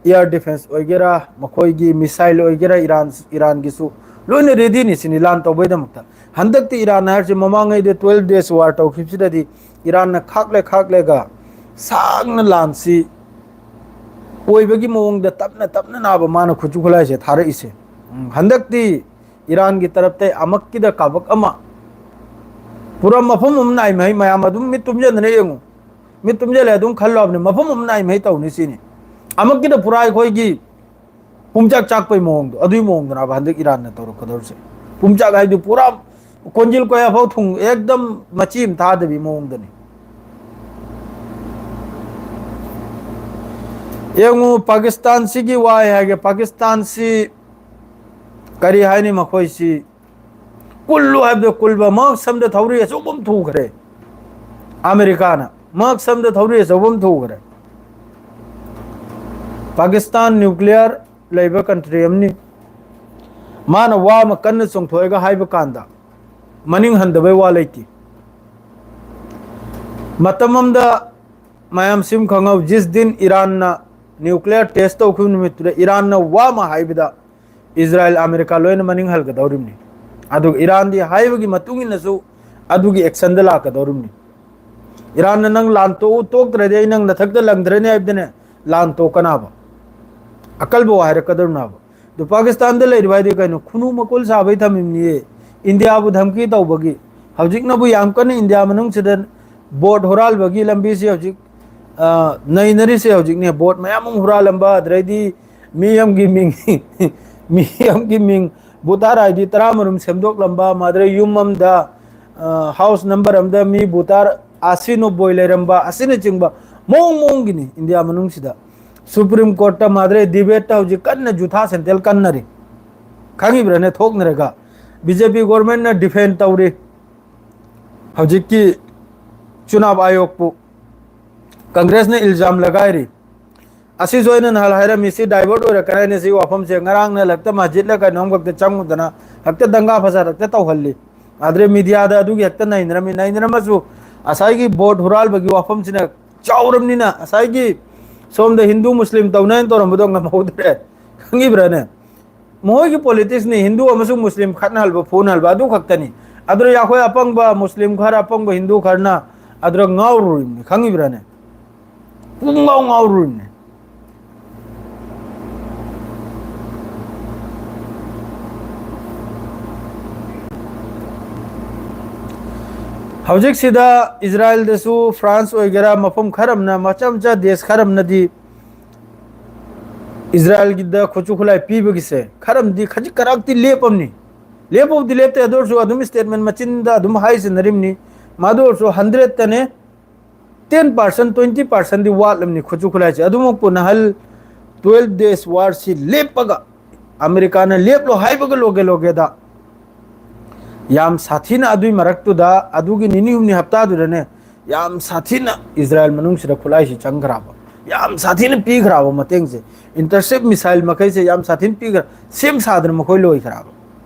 ꯏꯌꯥꯔ ꯗꯤꯐꯦꯟꯁ ꯑꯣꯏꯒꯦꯔꯥ, ꯃꯈꯣꯏꯒꯤ ꯃꯤꯁꯥꯏꯜ ꯑꯣꯏꯒꯦꯔꯥ, ꯏꯔꯥꯟ, ꯏꯔꯥꯟꯒꯤꯁꯨ ꯂꯣꯏꯅ ꯔꯦꯗꯤꯅꯤ ꯁꯤꯅꯤ ꯂꯥꯟ ꯇꯧꯕꯩꯗꯃꯛꯇ꯫ ꯍꯟꯗꯛꯇꯤ ꯏꯔꯥꯟ ꯍꯥꯏꯔꯤꯁꯦ ꯃꯃꯥꯡꯉꯩꯗ twelve days war ꯇꯧꯈꯤꯕꯁꯤꯗꯗꯤ ꯏꯔꯥꯟꯅ ꯈꯥꯛꯂꯦ ꯈꯥꯛꯂꯦꯒ ꯁꯥꯡꯅ ꯂꯥꯟꯁꯤ ꯑꯣꯏꯕꯒꯤ ꯃꯑꯣꯡꯗ ꯇꯞꯅ ꯇꯞꯅ ꯅꯥꯕ ꯃꯥꯅ ꯈꯨꯠꯁꯨ ꯈꯨꯠꯂꯥꯏꯁꯦ ꯊꯥꯔꯛꯏꯁꯦ꯫ ꯎꯝ, ꯍꯟꯗꯛꯇꯤ ꯏꯔꯥꯟꯒꯤ ꯇꯔꯞꯇ ꯑꯃꯛꯀꯤꯗ ꯀꯥꯕꯛ ꯑꯃ ꯄꯨꯔꯥ ꯃꯐꯝ ꯑꯃ ꯅꯥꯏ ꯃꯍꯩ ꯃꯌꯥꯝ ꯑꯗꯨꯝ ꯃꯤꯠ ꯇꯨꯝꯖꯟꯗꯅ ꯌꯦꯡꯉꯨ꯫ ꯃꯤꯠ ꯇꯨꯝꯖꯜꯂꯦ ꯑꯗꯨꯝ ꯈꯜꯂꯣꯕꯅꯦ, ꯃꯐꯝ ꯑꯃ ꯅꯥꯏ ꯃꯍꯩ ꯇꯧꯅꯤ ꯁꯤꯅꯤ꯫ ꯑꯃꯛꯀꯤꯗ ꯄꯨꯔꯥ ꯑꯩꯈꯣꯏꯒꯤ ꯄꯨꯝꯆꯥꯛ ꯆꯥꯛꯄꯩ ꯃꯑꯣꯡꯗꯣ, ꯑꯗꯨꯒꯤ ꯃꯑꯣꯡꯗꯅꯦꯕ ꯍꯟꯗꯛ ꯏꯔꯥꯟꯅ ꯇꯧꯔꯛꯀꯗꯧꯔꯤꯁꯦ꯫ ꯄꯨꯝꯆꯥꯛ ꯍꯥꯏꯗꯤ ꯄꯨꯔꯥ ꯀꯣꯟꯖꯤꯜ ꯀꯣꯌꯥ ꯐꯥꯎ ꯊꯨꯡ ꯑꯦꯛꯗꯝ ꯃꯆꯤ ꯑꯃ ꯊꯥꯗꯕꯤ ꯃꯑꯣꯡꯗꯅꯤ꯫ ꯌꯦꯡꯉꯨ, ꯄꯥꯀꯤꯁꯇꯥꯟꯁꯤꯒꯤ ꯋꯥ ꯑꯩ ꯍꯥꯏꯒꯦ꯫ ꯄꯥꯀꯤꯁꯇꯥꯟꯁꯤ ꯀꯔꯤ ꯍꯥꯏꯅꯤ, ꯃꯈꯣꯏꯁꯤ ꯀꯨꯜꯂꯨ ꯍꯥꯏꯕꯗꯣ ꯀꯨꯜꯕ, ꯃꯍꯛ ꯁꯝꯗ ꯊꯧꯔꯤ ꯑꯆꯧꯕ ꯑꯃ ꯊꯨꯈ꯭ꯔꯦ꯫ ꯑꯃꯦꯔꯤꯀꯥꯅ ꯃꯍꯛ ꯁꯝꯗ ꯊꯧꯔꯤ ꯑꯆꯧꯕ ꯑꯃ ꯊꯨꯈ꯭ꯔꯦ꯫ ꯄꯥꯀꯤꯁꯇꯥꯟ ꯅ꯭ꯌꯨꯀ꯭ꯂꯤꯌꯔ ꯂꯩꯕ ꯀꯟꯇ꯭ꯔꯤ ꯑꯃꯅꯤ꯫ ꯃꯥꯅ ꯋꯥ ꯑꯃ ꯀꯟꯅ ꯆꯣꯡꯊꯣꯛꯑꯒ ꯍꯥꯏꯕ ꯀꯥꯟꯗ ꯃꯅꯤꯡ ꯍꯟꯗꯕꯩ ꯋꯥ ꯂꯩꯇꯦ꯫ ꯃꯇꯝ ꯑꯃꯗ ꯃꯌꯥꯝ ꯁꯤꯝ ꯈꯪꯍꯧ, ꯖꯤꯁ ꯗꯤꯟ ꯏꯔꯥꯟꯅ ꯅ꯭ꯌꯨꯀ꯭ꯂꯤꯌꯔ ꯇꯦꯁ ꯇꯧꯈꯤꯕ ꯅꯨꯃꯤꯠꯇꯨꯗ ꯏꯔꯥꯟꯅ ꯋꯥ ꯑꯃ ꯍꯥꯏꯕꯗ ꯏꯖꯔꯥꯏꯜ, ꯑꯃꯦꯔꯤꯀꯥ ꯂꯣꯏꯅ ꯃꯅꯤꯡ ꯍꯜꯒꯗꯧꯔꯤꯕꯅꯤ꯫ ꯑꯗꯨꯒ ꯏꯔꯥꯟꯗꯤ ꯍꯥꯏꯕꯒꯤ ꯃꯇꯨꯡ ꯏꯟꯅꯁꯨ ꯑꯗꯨꯒꯤ ꯑꯦꯛꯁꯟꯗ ꯂꯥꯛꯀꯗꯧꯔꯤꯕꯅꯤ꯫ ꯏꯔꯥꯟꯅ ꯅꯪ ꯂꯥꯟ ꯇꯣꯛꯎ, ꯇꯣꯛꯇ꯭ꯔꯗꯤ ꯑꯩ ꯅꯪ ꯅꯊꯛꯇ ꯂꯪꯗ꯭ꯔꯅꯤ ꯍꯥꯏꯕꯗꯅꯦ ꯂꯥꯟ ꯇꯣꯛꯀꯅꯥꯕ, ꯑꯀꯜꯕ ꯋꯥ ꯍꯥꯏꯔꯛꯀꯗꯧꯔꯤꯅꯥꯕ꯫ ꯑꯗꯨ ꯄꯥꯀꯤꯁꯇꯥꯟꯗ ꯂꯩꯔꯤꯕ ꯍꯥꯏꯗꯤ ꯀꯩꯅꯣ? ꯈꯨꯅꯨ ꯃꯀꯣꯜ ꯁꯥꯕꯩ ꯊꯝꯃꯤꯕꯅꯤꯌꯦ, ꯏꯟꯗꯤꯌꯥꯕꯨ ꯙꯝꯀꯤ ꯇꯧꯕꯒꯤ꯫ ꯍꯧꯖꯤꯛꯅꯕꯨ ꯌꯥꯝ ꯀꯟꯅ ꯏꯟꯗꯤꯌꯥ ꯃꯅꯨꯡꯁꯤꯗ ꯚꯣꯠ ꯍꯨꯔꯥꯜꯕꯒꯤ ꯂꯝꯕꯤꯁꯤ ꯍꯧꯖꯤꯛ ꯑ, ꯅꯩꯅꯔꯤꯁꯦ ꯍꯧꯖꯤꯛꯅꯦ, ꯚꯣꯠ ꯃꯌꯥꯝ ꯑꯃ ꯍꯨꯔꯥꯜꯂꯝꯕ, ꯑꯗꯩꯗꯤ ꯃꯤ ꯑꯃꯒꯤ ꯃꯤꯡ, ꯃꯤ ꯑꯃꯒꯤ ꯃꯤꯡ ꯚꯣꯇꯔ ꯑꯥꯏ ꯗꯤ ꯇꯔꯥꯃꯔꯨꯝ ꯁꯦꯝꯗꯣꯛꯂꯝꯕ, ꯃꯥꯗ꯭ꯔꯦ ꯌꯨꯝ ꯑꯃꯗ, ꯑ, ꯍꯥꯎꯁ ꯅꯝꯕꯔ ꯑꯃꯗ ꯃꯤ ꯚꯣꯇꯔ ꯑꯁꯤ ꯅꯣꯕꯣꯏ ꯂꯩꯔꯝꯕ ꯑꯁꯤꯅꯆꯤꯡꯕ ꯃꯑꯣꯡ ꯃꯑꯣꯡꯒꯤꯅꯤ ꯏꯟꯗꯤꯌꯥ ꯃꯅꯨꯡꯁꯤꯗ꯫ ꯁꯨꯄ꯭ꯔꯤꯝ ꯀꯣꯔꯠꯇ ꯃꯥꯗ꯭ꯔꯦ ꯗꯤꯕꯦꯠꯇ ꯍꯧꯖꯤꯛ ꯀꯟꯅ ꯖꯨꯊꯥ ꯁꯦꯟꯇꯦꯜ ꯀꯟꯅꯔꯤ꯫ ꯈꯪꯉꯤꯕ꯭ꯔꯥꯅꯦ? ꯊꯣꯛꯅꯔꯒ ꯕꯤ ꯖꯦ ꯄꯤ ꯒꯣꯔꯃꯦꯟꯅ ꯗꯤꯐꯦꯟ ꯇꯧꯔꯤ ꯍꯧꯖꯤꯛꯀꯤ ꯆꯨꯅꯥꯕ ꯑꯥꯌꯣꯒꯄꯨ꯫ ꯀꯪꯒ꯭ꯔꯦꯁꯅ ꯏꯜꯖꯥꯝ ꯂꯒꯥꯏꯔꯤ꯫ ꯑꯁꯤꯁꯨ ꯑꯩꯅ ꯅꯍꯥꯟ ꯍꯥꯏꯔꯝꯃꯤ, ꯁꯤ ꯗꯥꯏꯚꯔꯠ ꯑꯣꯏꯔꯛꯀꯅꯤ ꯍꯥꯏꯅ ꯁꯤ ꯋꯥꯐꯝꯁꯦ꯫ ꯉꯔꯥꯡꯅ ꯂꯛꯇ ꯃꯁꯖꯤꯠꯂ ꯀꯩꯅꯣꯝꯈꯛꯇ ꯆꯪꯉꯨꯗꯅ ꯍꯦꯛꯇ ꯗꯪꯒꯥ ꯐꯁꯥꯗ ꯍꯦꯛꯇ ꯇꯧꯍꯜꯂꯤ꯫ ꯑꯗꯨꯗꯩ ꯃꯤꯗꯤꯌꯥꯗ ꯑꯗꯨꯒꯤ ꯍꯦꯛꯇ ꯅꯩꯅꯔꯝꯃꯤ꯫ ꯅꯩꯅꯔꯝꯃꯁꯨ ꯉꯁꯥꯏꯒꯤ ꯚꯣꯠ ꯍꯨꯔꯥꯜꯕꯒꯤ ꯋꯥꯐꯝꯁꯤꯅ ꯆꯥꯎꯔꯝꯅꯤꯅ ꯉꯁꯥꯏꯒꯤ ꯁꯣꯝꯗ ꯍꯤꯟꯗꯨ ꯃꯨꯁꯂꯤꯝ ꯇꯧꯅꯦꯅ ꯇꯧꯔꯝꯕꯗꯣ ꯉꯝꯍꯧꯗ꯭ꯔꯦ꯫ ꯈꯪꯉꯤꯕ꯭ꯔꯥꯅꯦ? ꯃꯈꯣꯏꯒꯤ ꯄꯣꯂꯤꯇꯤꯛꯁꯅꯤ ꯍꯤꯟꯗꯨ ꯑꯃꯁꯨꯡ ꯃꯨꯁꯂꯤꯝ ꯈꯠꯅꯍꯟꯕ, ꯐꯨꯅꯍꯟꯕ, ꯑꯗꯨ ꯈꯛꯇꯅꯤ꯫ ꯑꯗꯨꯅ ꯑꯩꯈꯣꯏ ꯑꯄꯪꯕ ꯃꯨꯁꯂꯤꯝ ꯈꯔ, ꯑꯄꯪꯕ ꯍꯤꯟꯗꯨ ꯈꯔꯅ ꯑꯗꯨꯗ ꯉꯥꯎꯔꯨꯔꯤꯕꯅꯤ, ꯈꯪꯉꯤꯕ꯭ꯔꯥꯅꯦ? ꯄꯨꯡꯉꯥꯎ ꯉꯥꯎꯔꯨꯔꯤꯕꯅꯤ꯫ ꯍꯧꯖꯤꯛꯁꯤꯗ ꯏꯖꯔꯥꯌꯦꯜꯗꯁꯨ, ꯐ꯭ꯔꯥꯟꯁ ꯑꯣꯏꯒꯦꯔꯥ, ꯃꯐꯝ ꯈꯔ ꯑꯃꯅ, ꯃꯆꯥ ꯃꯆꯥ ꯗꯦꯁ ꯈꯔ ꯑꯃꯅꯗꯤ ꯏꯖꯔꯥꯌꯦꯜꯒꯤꯗ ꯈꯨꯠꯁꯨ ꯈꯨꯠꯂꯥꯏ ꯄꯤꯕꯒꯤꯁꯦ ꯈꯔ ꯑꯃꯗꯤ ꯈꯖꯤꯛ ꯈꯔꯥꯛꯇꯤ ꯂꯦꯞꯄꯝꯅꯤ꯫ ꯂꯦꯞꯄꯕꯨꯗꯤ ꯂꯦꯞꯇꯦ, ꯑꯗꯨ ꯑꯣꯏꯔꯁꯨ ꯑꯗꯨꯝ ꯁ꯭ꯇꯦꯠꯃꯦꯟ ꯃꯆꯤꯟꯗ ꯑꯗꯨꯝ ꯍꯥꯏꯁꯤꯟꯅꯔꯤꯕꯅꯤ꯫ ꯃꯗꯨ ꯑꯣꯏꯔꯁꯨ ꯍꯟꯗ꯭ꯔꯦꯠꯇꯅꯦ, ꯇꯦꯟ ꯄꯥꯔꯁꯦꯟ, ꯇ꯭ꯋꯦꯟꯇꯤ ꯄꯥꯔꯁꯦꯟꯗꯤ ꯋꯥꯠꯂꯝꯅꯤ ꯈꯨꯠꯁꯨ ꯈꯨꯠꯂꯥꯏꯁꯦ꯫ ꯑꯗꯨꯃꯛꯄꯨ ꯅꯍꯜ ꯇꯨꯋꯦꯜꯐ ꯗꯦꯖ ꯋꯥꯔꯁꯤ ꯂꯦꯞꯄꯒ, ꯑꯃꯦꯔꯤꯀꯥꯅ ꯂꯦꯞꯂꯣ ꯍꯥꯏꯕꯒ ꯂꯣꯒꯦ ꯂꯣꯒꯦꯗ ꯌꯥꯝ ꯁꯥꯊꯤꯅ ꯑꯗꯨꯏ ꯃꯔꯛꯇꯨꯗ, ꯑꯗꯨꯒꯤ ꯅꯤꯅꯤ ꯍꯨꯝꯅꯤ ꯍꯞꯇꯥꯗꯨꯗꯅꯦ, ꯌꯥꯝ ꯁꯥꯊꯤꯅ ꯏꯖꯔꯥꯌꯦꯜ ꯃꯅꯨꯡꯁꯤꯗ ꯈꯨꯠꯂꯥꯏꯁꯤ ꯆꯪꯈ꯭ꯔꯕ, ꯌꯥꯝ ꯁꯥꯊꯤꯅ ꯄꯤꯈ꯭ꯔꯕ ꯃꯇꯦꯡꯁꯦ꯫ ꯏꯟꯇꯔꯁꯦꯞ ꯃꯤꯁꯥꯏꯜ ꯃꯈꯩꯁꯦ ꯌꯥꯝ ꯁꯥꯊꯤꯅ ꯄꯤꯈ꯭ꯔ, ꯁꯦꯝ ꯁꯥꯗꯅ ꯃꯈꯣꯏ ꯂꯣꯏꯈ꯭ꯔꯕ꯫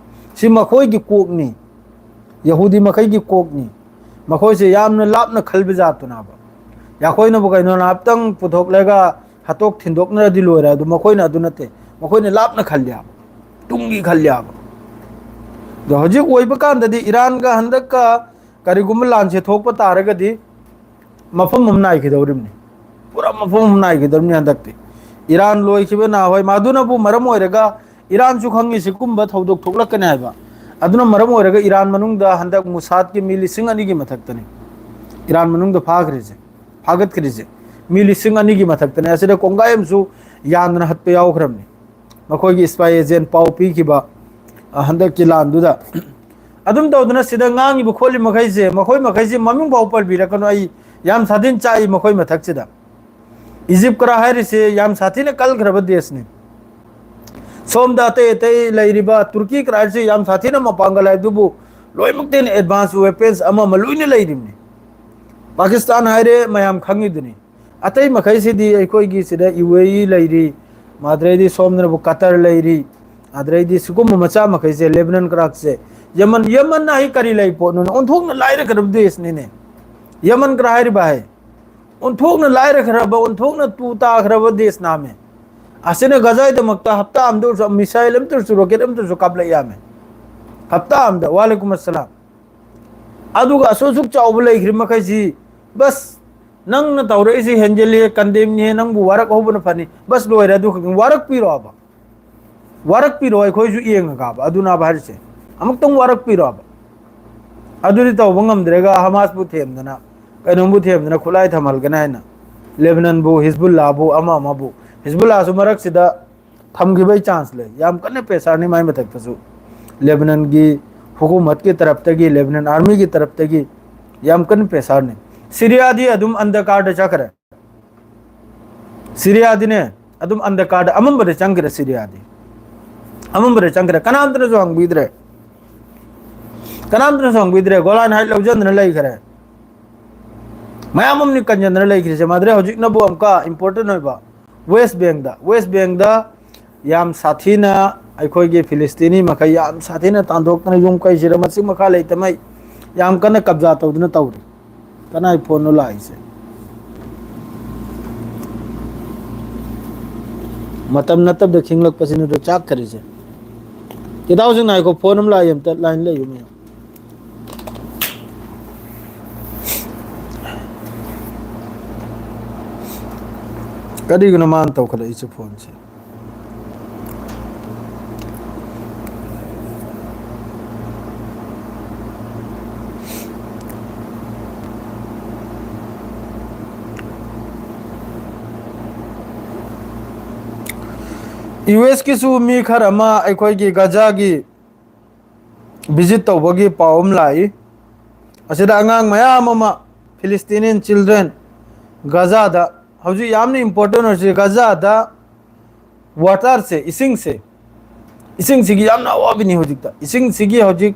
ꯁꯤ ꯃꯈꯣꯏꯒꯤ ꯀꯣꯛꯅꯤ, ꯌꯍꯨꯗꯤ ꯃꯈꯩꯒꯤ ꯀꯣꯛꯅꯤ꯫ ꯃꯈꯣꯏꯁꯦ ꯌꯥꯝꯅ ꯂꯥꯞꯅ ꯈꯜꯕ ꯖꯥꯠꯇꯨꯅꯦꯕ꯫ ꯑꯩꯈꯣꯏꯅꯕꯨ ꯀꯩꯅꯣ ꯉꯥꯏꯍꯥꯛꯇꯪ ꯄꯨꯊꯣꯛꯂꯒ ꯍꯥꯠꯇꯣꯛ ꯊꯤꯟꯗꯣꯛꯅꯔꯗꯤ ꯂꯣꯏꯔꯦ, ꯑꯗꯨ ꯃꯈꯣꯏꯅ ꯑꯗꯨ ꯅꯠꯇꯦ꯫ ꯃꯈꯣꯏꯅ ꯂꯥꯞꯅ ꯈꯜꯂꯦꯕ, ꯇꯨꯡꯒꯤ ꯈꯜꯂꯦꯕ꯫ ꯑꯗꯣ ꯍꯧꯖꯤꯛ ꯑꯣꯏꯕ ꯀꯥꯟꯗꯗꯤ ꯏꯔꯥꯟꯒ ꯍꯟꯗꯛꯀ ꯀꯔꯤꯒꯨꯝꯕ ꯂꯥꯟꯁꯦ ꯊꯣꯛꯄ ꯇꯥꯔꯒꯗꯤ ꯃꯐꯝ ꯑꯃ ꯅꯥꯏꯈꯤꯗꯧꯔꯤꯕꯅꯤ, ꯄꯨꯔꯥ ꯃꯐꯝ ꯑꯃ ꯅꯥꯏꯈꯤꯗꯧꯔꯤꯕꯅꯤ ꯍꯟꯗꯛꯇꯤ꯫ ꯏꯔꯥꯟ ꯂꯣꯏꯈꯤꯕ ꯅꯍꯥꯟꯋꯥꯏ, ꯃꯗꯨꯅꯕꯨ ꯃꯔꯝ ꯑꯣꯏꯔꯒ ꯏꯔꯥꯟꯁꯨ ꯈꯪꯉꯤ ꯁꯤꯒꯨꯝꯕ ꯊꯧꯗꯣꯛ ꯊꯣꯛꯂꯛꯀꯅꯤ ꯍꯥꯏꯕ꯫ ꯑꯗꯨꯅ ꯃꯔꯝ ꯑꯣꯏꯔꯒ ꯏꯔꯥꯟ ꯃꯅꯨꯡꯗ ꯍꯟꯗꯛ ꯃꯨꯁꯥꯗꯀꯤ ꯃꯤ ꯂꯤꯁꯤꯡ ꯑꯅꯤꯒꯤ ꯃꯊꯛꯇꯅꯤ ꯏꯔꯥꯟ ꯃꯅꯨꯡꯗ ꯐꯥꯈ꯭ꯔꯤꯁꯦ, ꯐꯥꯒꯠꯈ꯭ꯔꯤꯁꯦ꯫ ꯃꯤ ꯂꯤꯁꯤꯡ ꯑꯅꯤꯒꯤ ꯃꯊꯛꯇꯅꯦ꯫ ꯑꯁꯤꯗ ꯀꯣꯡꯒꯥꯏ ꯑꯃꯁꯨ ꯌꯥꯟꯗꯅ ꯍꯠꯄ ꯌꯥꯎꯈ꯭ꯔꯕꯅꯤ, ꯃꯈꯣꯏꯒꯤ spy agent ꯄꯥꯎ ꯄꯤꯈꯤꯕ, ꯑ, ꯍꯟꯗꯛꯀꯤ ꯂꯥꯟꯗꯨꯗ꯫ ꯑꯗꯨꯝ ꯇꯧꯗꯅ ꯁꯤꯗ ꯉꯥꯡꯉꯤꯕ ꯈꯣꯠꯂꯤ ꯃꯈꯩꯁꯦ, ꯃꯈꯣꯏ ꯃꯈꯩꯁꯦ ꯃꯃꯤꯡ ꯐꯥꯎ ꯄꯜꯕꯤꯔꯛꯀꯅꯨ, ꯑꯩ ꯌꯥꯝ ꯁꯥꯊꯤꯅ ꯆꯥꯛꯏ ꯃꯈꯣꯏ ꯃꯊꯛꯁꯤꯗ꯫ ꯏꯖꯤꯞ ꯀꯔꯥ ꯍꯥꯏꯔꯤꯁꯦ ꯌꯥꯝ ꯁꯥꯊꯤꯅ ꯀꯜꯈ꯭ꯔꯕ ꯗꯦꯁꯅꯤ꯫ ꯁꯣꯝꯗ ꯑꯇꯩ ꯑꯇꯩ ꯂꯩꯔꯤꯕ ꯇꯨꯔꯀꯤ ꯀꯔꯥ ꯍꯥꯏꯔꯤꯁꯦ ꯌꯥꯝ ꯁꯥꯊꯤꯅ ꯃꯄꯥꯡꯒꯜ ꯍꯥꯏ ꯑꯗꯨꯕꯨ ꯂꯣꯏꯅꯃꯛꯇ ꯍꯦꯟꯅ advance weapons ꯑꯃ ꯑꯃ ꯂꯣꯏꯅ ꯂꯩꯔꯤꯕꯅꯤ꯫ ꯄꯥꯀꯤꯁꯇꯥꯟ ꯍꯥꯏꯔꯦ ꯃꯌꯥꯝ ꯈꯪꯉꯤꯗꯨꯅꯤ꯫ ꯑꯇꯩ ꯃꯈꯩꯁꯤꯗꯤ ꯑꯩꯈꯣꯏꯒꯤ ꯁꯤꯗ ꯌꯨ ꯑꯦ ꯏ ꯂꯩꯔꯤ, ꯑꯗꯩꯗꯤ ꯁꯣꯝꯗꯅꯕꯨ ꯀꯇꯔ ꯂꯩꯔꯤ, ꯑꯗꯩꯗꯤ ꯁꯤꯒꯨꯝꯕ ꯃꯆꯥ ꯃꯈꯩꯁꯦ ꯂꯦꯕꯅꯟ ꯀꯔꯥꯛꯁꯦ, ꯌꯃꯟ, ꯌꯃꯟ ꯍꯥꯏ ꯀꯔꯤ ꯂꯩ ꯄꯣꯠꯅꯣꯅꯦ? ꯑꯣꯟꯊꯣꯛꯅ ꯂꯥꯏꯔꯈ꯭ꯔꯕ ꯗꯦꯁꯅꯤꯅꯦ ꯌꯃꯟ ꯀꯔꯥ ꯍꯥꯏꯔꯤꯕ ꯍꯥꯏ꯫ ꯑꯣꯟꯊꯣꯛꯅ ꯂꯥꯏꯔꯈ꯭ꯔꯕ, ꯑꯣꯟꯊꯣꯛꯅ ꯇꯨ ꯇꯥꯈ꯭ꯔꯕ ꯗꯦꯁꯅꯥꯃꯦ꯫ ꯑꯁꯤꯅ ꯒꯖꯥꯏꯗꯃꯛꯇ ꯍꯞꯇꯥ ꯑꯃꯗ ꯑꯣꯏꯔꯁꯨ missile ꯑꯃꯇ ꯑꯣꯏꯔꯁꯨ rocket ꯑꯃꯇ ꯑꯣꯏꯔꯁꯨ ꯀꯥꯞꯂꯛ ꯌꯥꯃꯦ꯫ ꯍꯞꯇꯥ ꯑꯃꯗ꯫ ꯋꯥꯂꯦꯀꯨꯝ ꯑꯁꯂꯥꯝ꯫ ꯑꯗꯨꯒ ꯑꯁꯨꯛ ꯑꯁꯨꯛ ꯆꯥꯎꯕ ꯂꯩꯈ꯭ꯔꯤ ꯃꯈꯩꯁꯤ, ꯕꯁ, ꯅꯪꯅ ꯇꯧꯔꯛꯏꯁꯤ ꯍꯦꯟꯖꯤꯜꯂꯤ, condemnꯅꯤ, ꯅꯪꯕꯨ ꯋꯥꯔꯛ ꯍꯧꯕꯅ ꯐꯅꯤ, ꯕꯁ, ꯂꯣꯏꯔꯦ꯫ ꯑꯗꯨ ꯈꯛꯇꯪ ꯋꯥꯔꯛꯄꯤꯔꯣꯕ꯫ ꯋꯥꯔꯛꯄꯤꯔꯣ, ꯑꯩꯈꯣꯏꯁꯨ ꯌꯦꯡꯉꯒꯕ꯫ ꯑꯗꯨꯅꯕ ꯍꯥꯏꯔꯤꯁꯦ꯫ ꯑꯃꯨꯛꯇꯪ ꯋꯥꯔꯛꯄꯤꯔꯣꯕ꯫ ꯑꯗꯨꯗꯤ ꯇꯧꯕ ꯉꯝꯗ꯭ꯔꯦꯒ ꯍꯃꯥꯁꯄꯨ ꯊꯦꯝꯗꯅ, ꯀꯩꯅꯣꯝꯕꯨ ꯊꯦꯝꯗꯅ ꯈꯨꯠꯂꯥꯏ ꯊꯝꯍꯜꯒꯅꯤ ꯍꯥꯏꯅ꯫ ꯂꯦꯕꯅꯟꯕꯨ, ꯍꯤꯖꯕꯨꯜꯂꯥꯕꯨ, ꯑꯃ ꯑꯃꯕꯨ꯫ ꯍꯤꯖꯕꯨꯜꯂꯥꯁꯨ ꯃꯔꯛꯁꯤꯗ ꯊꯝꯈꯤꯕꯩ chance ꯂꯩ꯫ ꯌꯥꯝ ꯀꯟꯅ pressureꯅꯤ ꯃꯥꯏ ꯃꯊꯛꯇꯁꯨ꯫ ꯂꯦꯕꯅꯟꯒꯤ ꯍꯨꯀꯨꯃꯠꯀꯤ ꯇꯔꯞꯇꯒꯤ, ꯂꯦꯕꯅꯟ armyꯒꯤ ꯇꯔꯞꯇꯒꯤ ꯌꯥꯝ ꯀꯟꯅ pressureꯅꯤ꯫ ꯁꯤꯔꯤꯌꯥꯗꯤ ꯑꯗꯨꯝ undercoverꯗ ꯆꯠꯈ꯭ꯔꯦ꯫ ꯁꯤꯔꯤꯌꯥꯗꯤꯅꯦ, ꯑꯗꯨꯝ undercoverꯗ, ꯑꯃꯝꯕꯗ ꯆꯪꯈ꯭ꯔꯦ ꯁꯤꯔꯤꯌꯥꯗꯤ꯫ ꯑꯃꯝꯕꯗ ꯆꯪꯈ꯭ꯔꯦ꯫ ꯀꯅꯥꯝꯇꯅꯁꯨ ꯍꯪꯕꯤꯗ꯭ꯔꯦ꯫ ꯀꯅꯥꯝꯇꯅꯁꯨ ꯍꯪꯕꯤꯗ꯭ꯔꯦ꯫ ꯒꯣꯂꯥꯟ ꯍꯥꯏꯠ ꯂꯧꯖꯟꯗꯅ ꯂꯩꯈ꯭ꯔꯦ꯫ ꯃꯌꯥꯝ ꯑꯃꯅꯤ ꯀꯟꯖꯟꯗꯅ ꯂꯩꯈ꯭ꯔꯤꯁꯦ꯫ ꯃꯥꯗ꯭ꯔꯦ ꯍꯧꯖꯤꯛꯅꯕꯨ ꯑꯃꯨꯛꯀ important ꯑꯣꯏꯕ West Bankꯗ, West Bankꯗ ꯌꯥꯝ ꯁꯥꯊꯤꯅ ꯑꯩꯈꯣꯏꯒꯤ ꯐꯤꯂꯤꯁꯇꯤꯅꯤ ꯃꯈꯩ ꯌꯥꯝ ꯁꯥꯊꯤꯅ ꯇꯥꯟꯊꯣꯛꯇꯅ ꯌꯨꯝ ꯀꯩꯁꯤꯗ ꯃꯆꯤꯟ ꯃꯈꯥ ꯂꯩꯇꯃꯩ ꯌꯥꯝ ꯀꯟꯅ ꯀꯕꯖꯥ ꯇꯧꯗꯨꯅ ꯇꯧꯔꯤ꯫ ꯀꯅꯥꯏ phoneꯅꯣ ꯂꯥꯛꯏꯁꯦ? ꯃꯇꯝ ꯅꯠꯇꯕꯗ ꯈꯤꯡꯂꯛꯄꯁꯤꯅꯤꯗꯣ ꯆꯥꯛꯈ꯭ꯔꯤꯁꯦ꯫ ꯏꯇꯥꯎꯁꯤꯡ ꯉꯥꯏꯈꯣ, phone ꯑꯃ ꯂꯥꯛꯏ, ꯑꯝꯇ line ꯂꯩꯌꯨ ꯃꯌꯥꯝ꯫ ꯀꯔꯤꯒꯤꯅꯣ ꯃꯥꯅ ꯇꯧꯈꯠꯂꯛꯏꯁꯦ phoneꯁꯦ? ꯌꯨ ꯑꯦꯁꯀꯤꯁꯨ ꯃꯤ ꯈꯔ ꯑꯃ ꯑꯩꯈꯣꯏꯒꯤ ꯒꯖꯥꯒꯤ ꯚꯤꯖꯤꯠ ꯇꯧꯕꯒꯤ ꯄꯥꯎ ꯑꯃ ꯂꯥꯛꯏ꯫ ꯑꯁꯤꯗ ꯑꯉꯥꯡ ꯃꯌꯥꯝ ꯑꯃ, Palestinian children, ꯒꯖꯥꯗ, ꯍꯧꯖꯤꯛ ꯌꯥꯝꯅ ꯏꯝꯄꯣꯔꯇꯦꯟ ꯑꯣꯏꯔꯤꯁꯤ ꯒꯖꯥꯗ ꯋꯥꯇꯔꯁꯦ, ꯏꯁꯤꯡꯁꯦ, ꯏꯁꯤꯡꯁꯤꯒꯤ ꯌꯥꯝꯅ ꯑꯋꯥꯕꯅꯤ ꯍꯧꯖꯤꯛꯇ꯫ ꯏꯁꯤꯡꯁꯤꯒꯤ ꯍꯧꯖꯤꯛ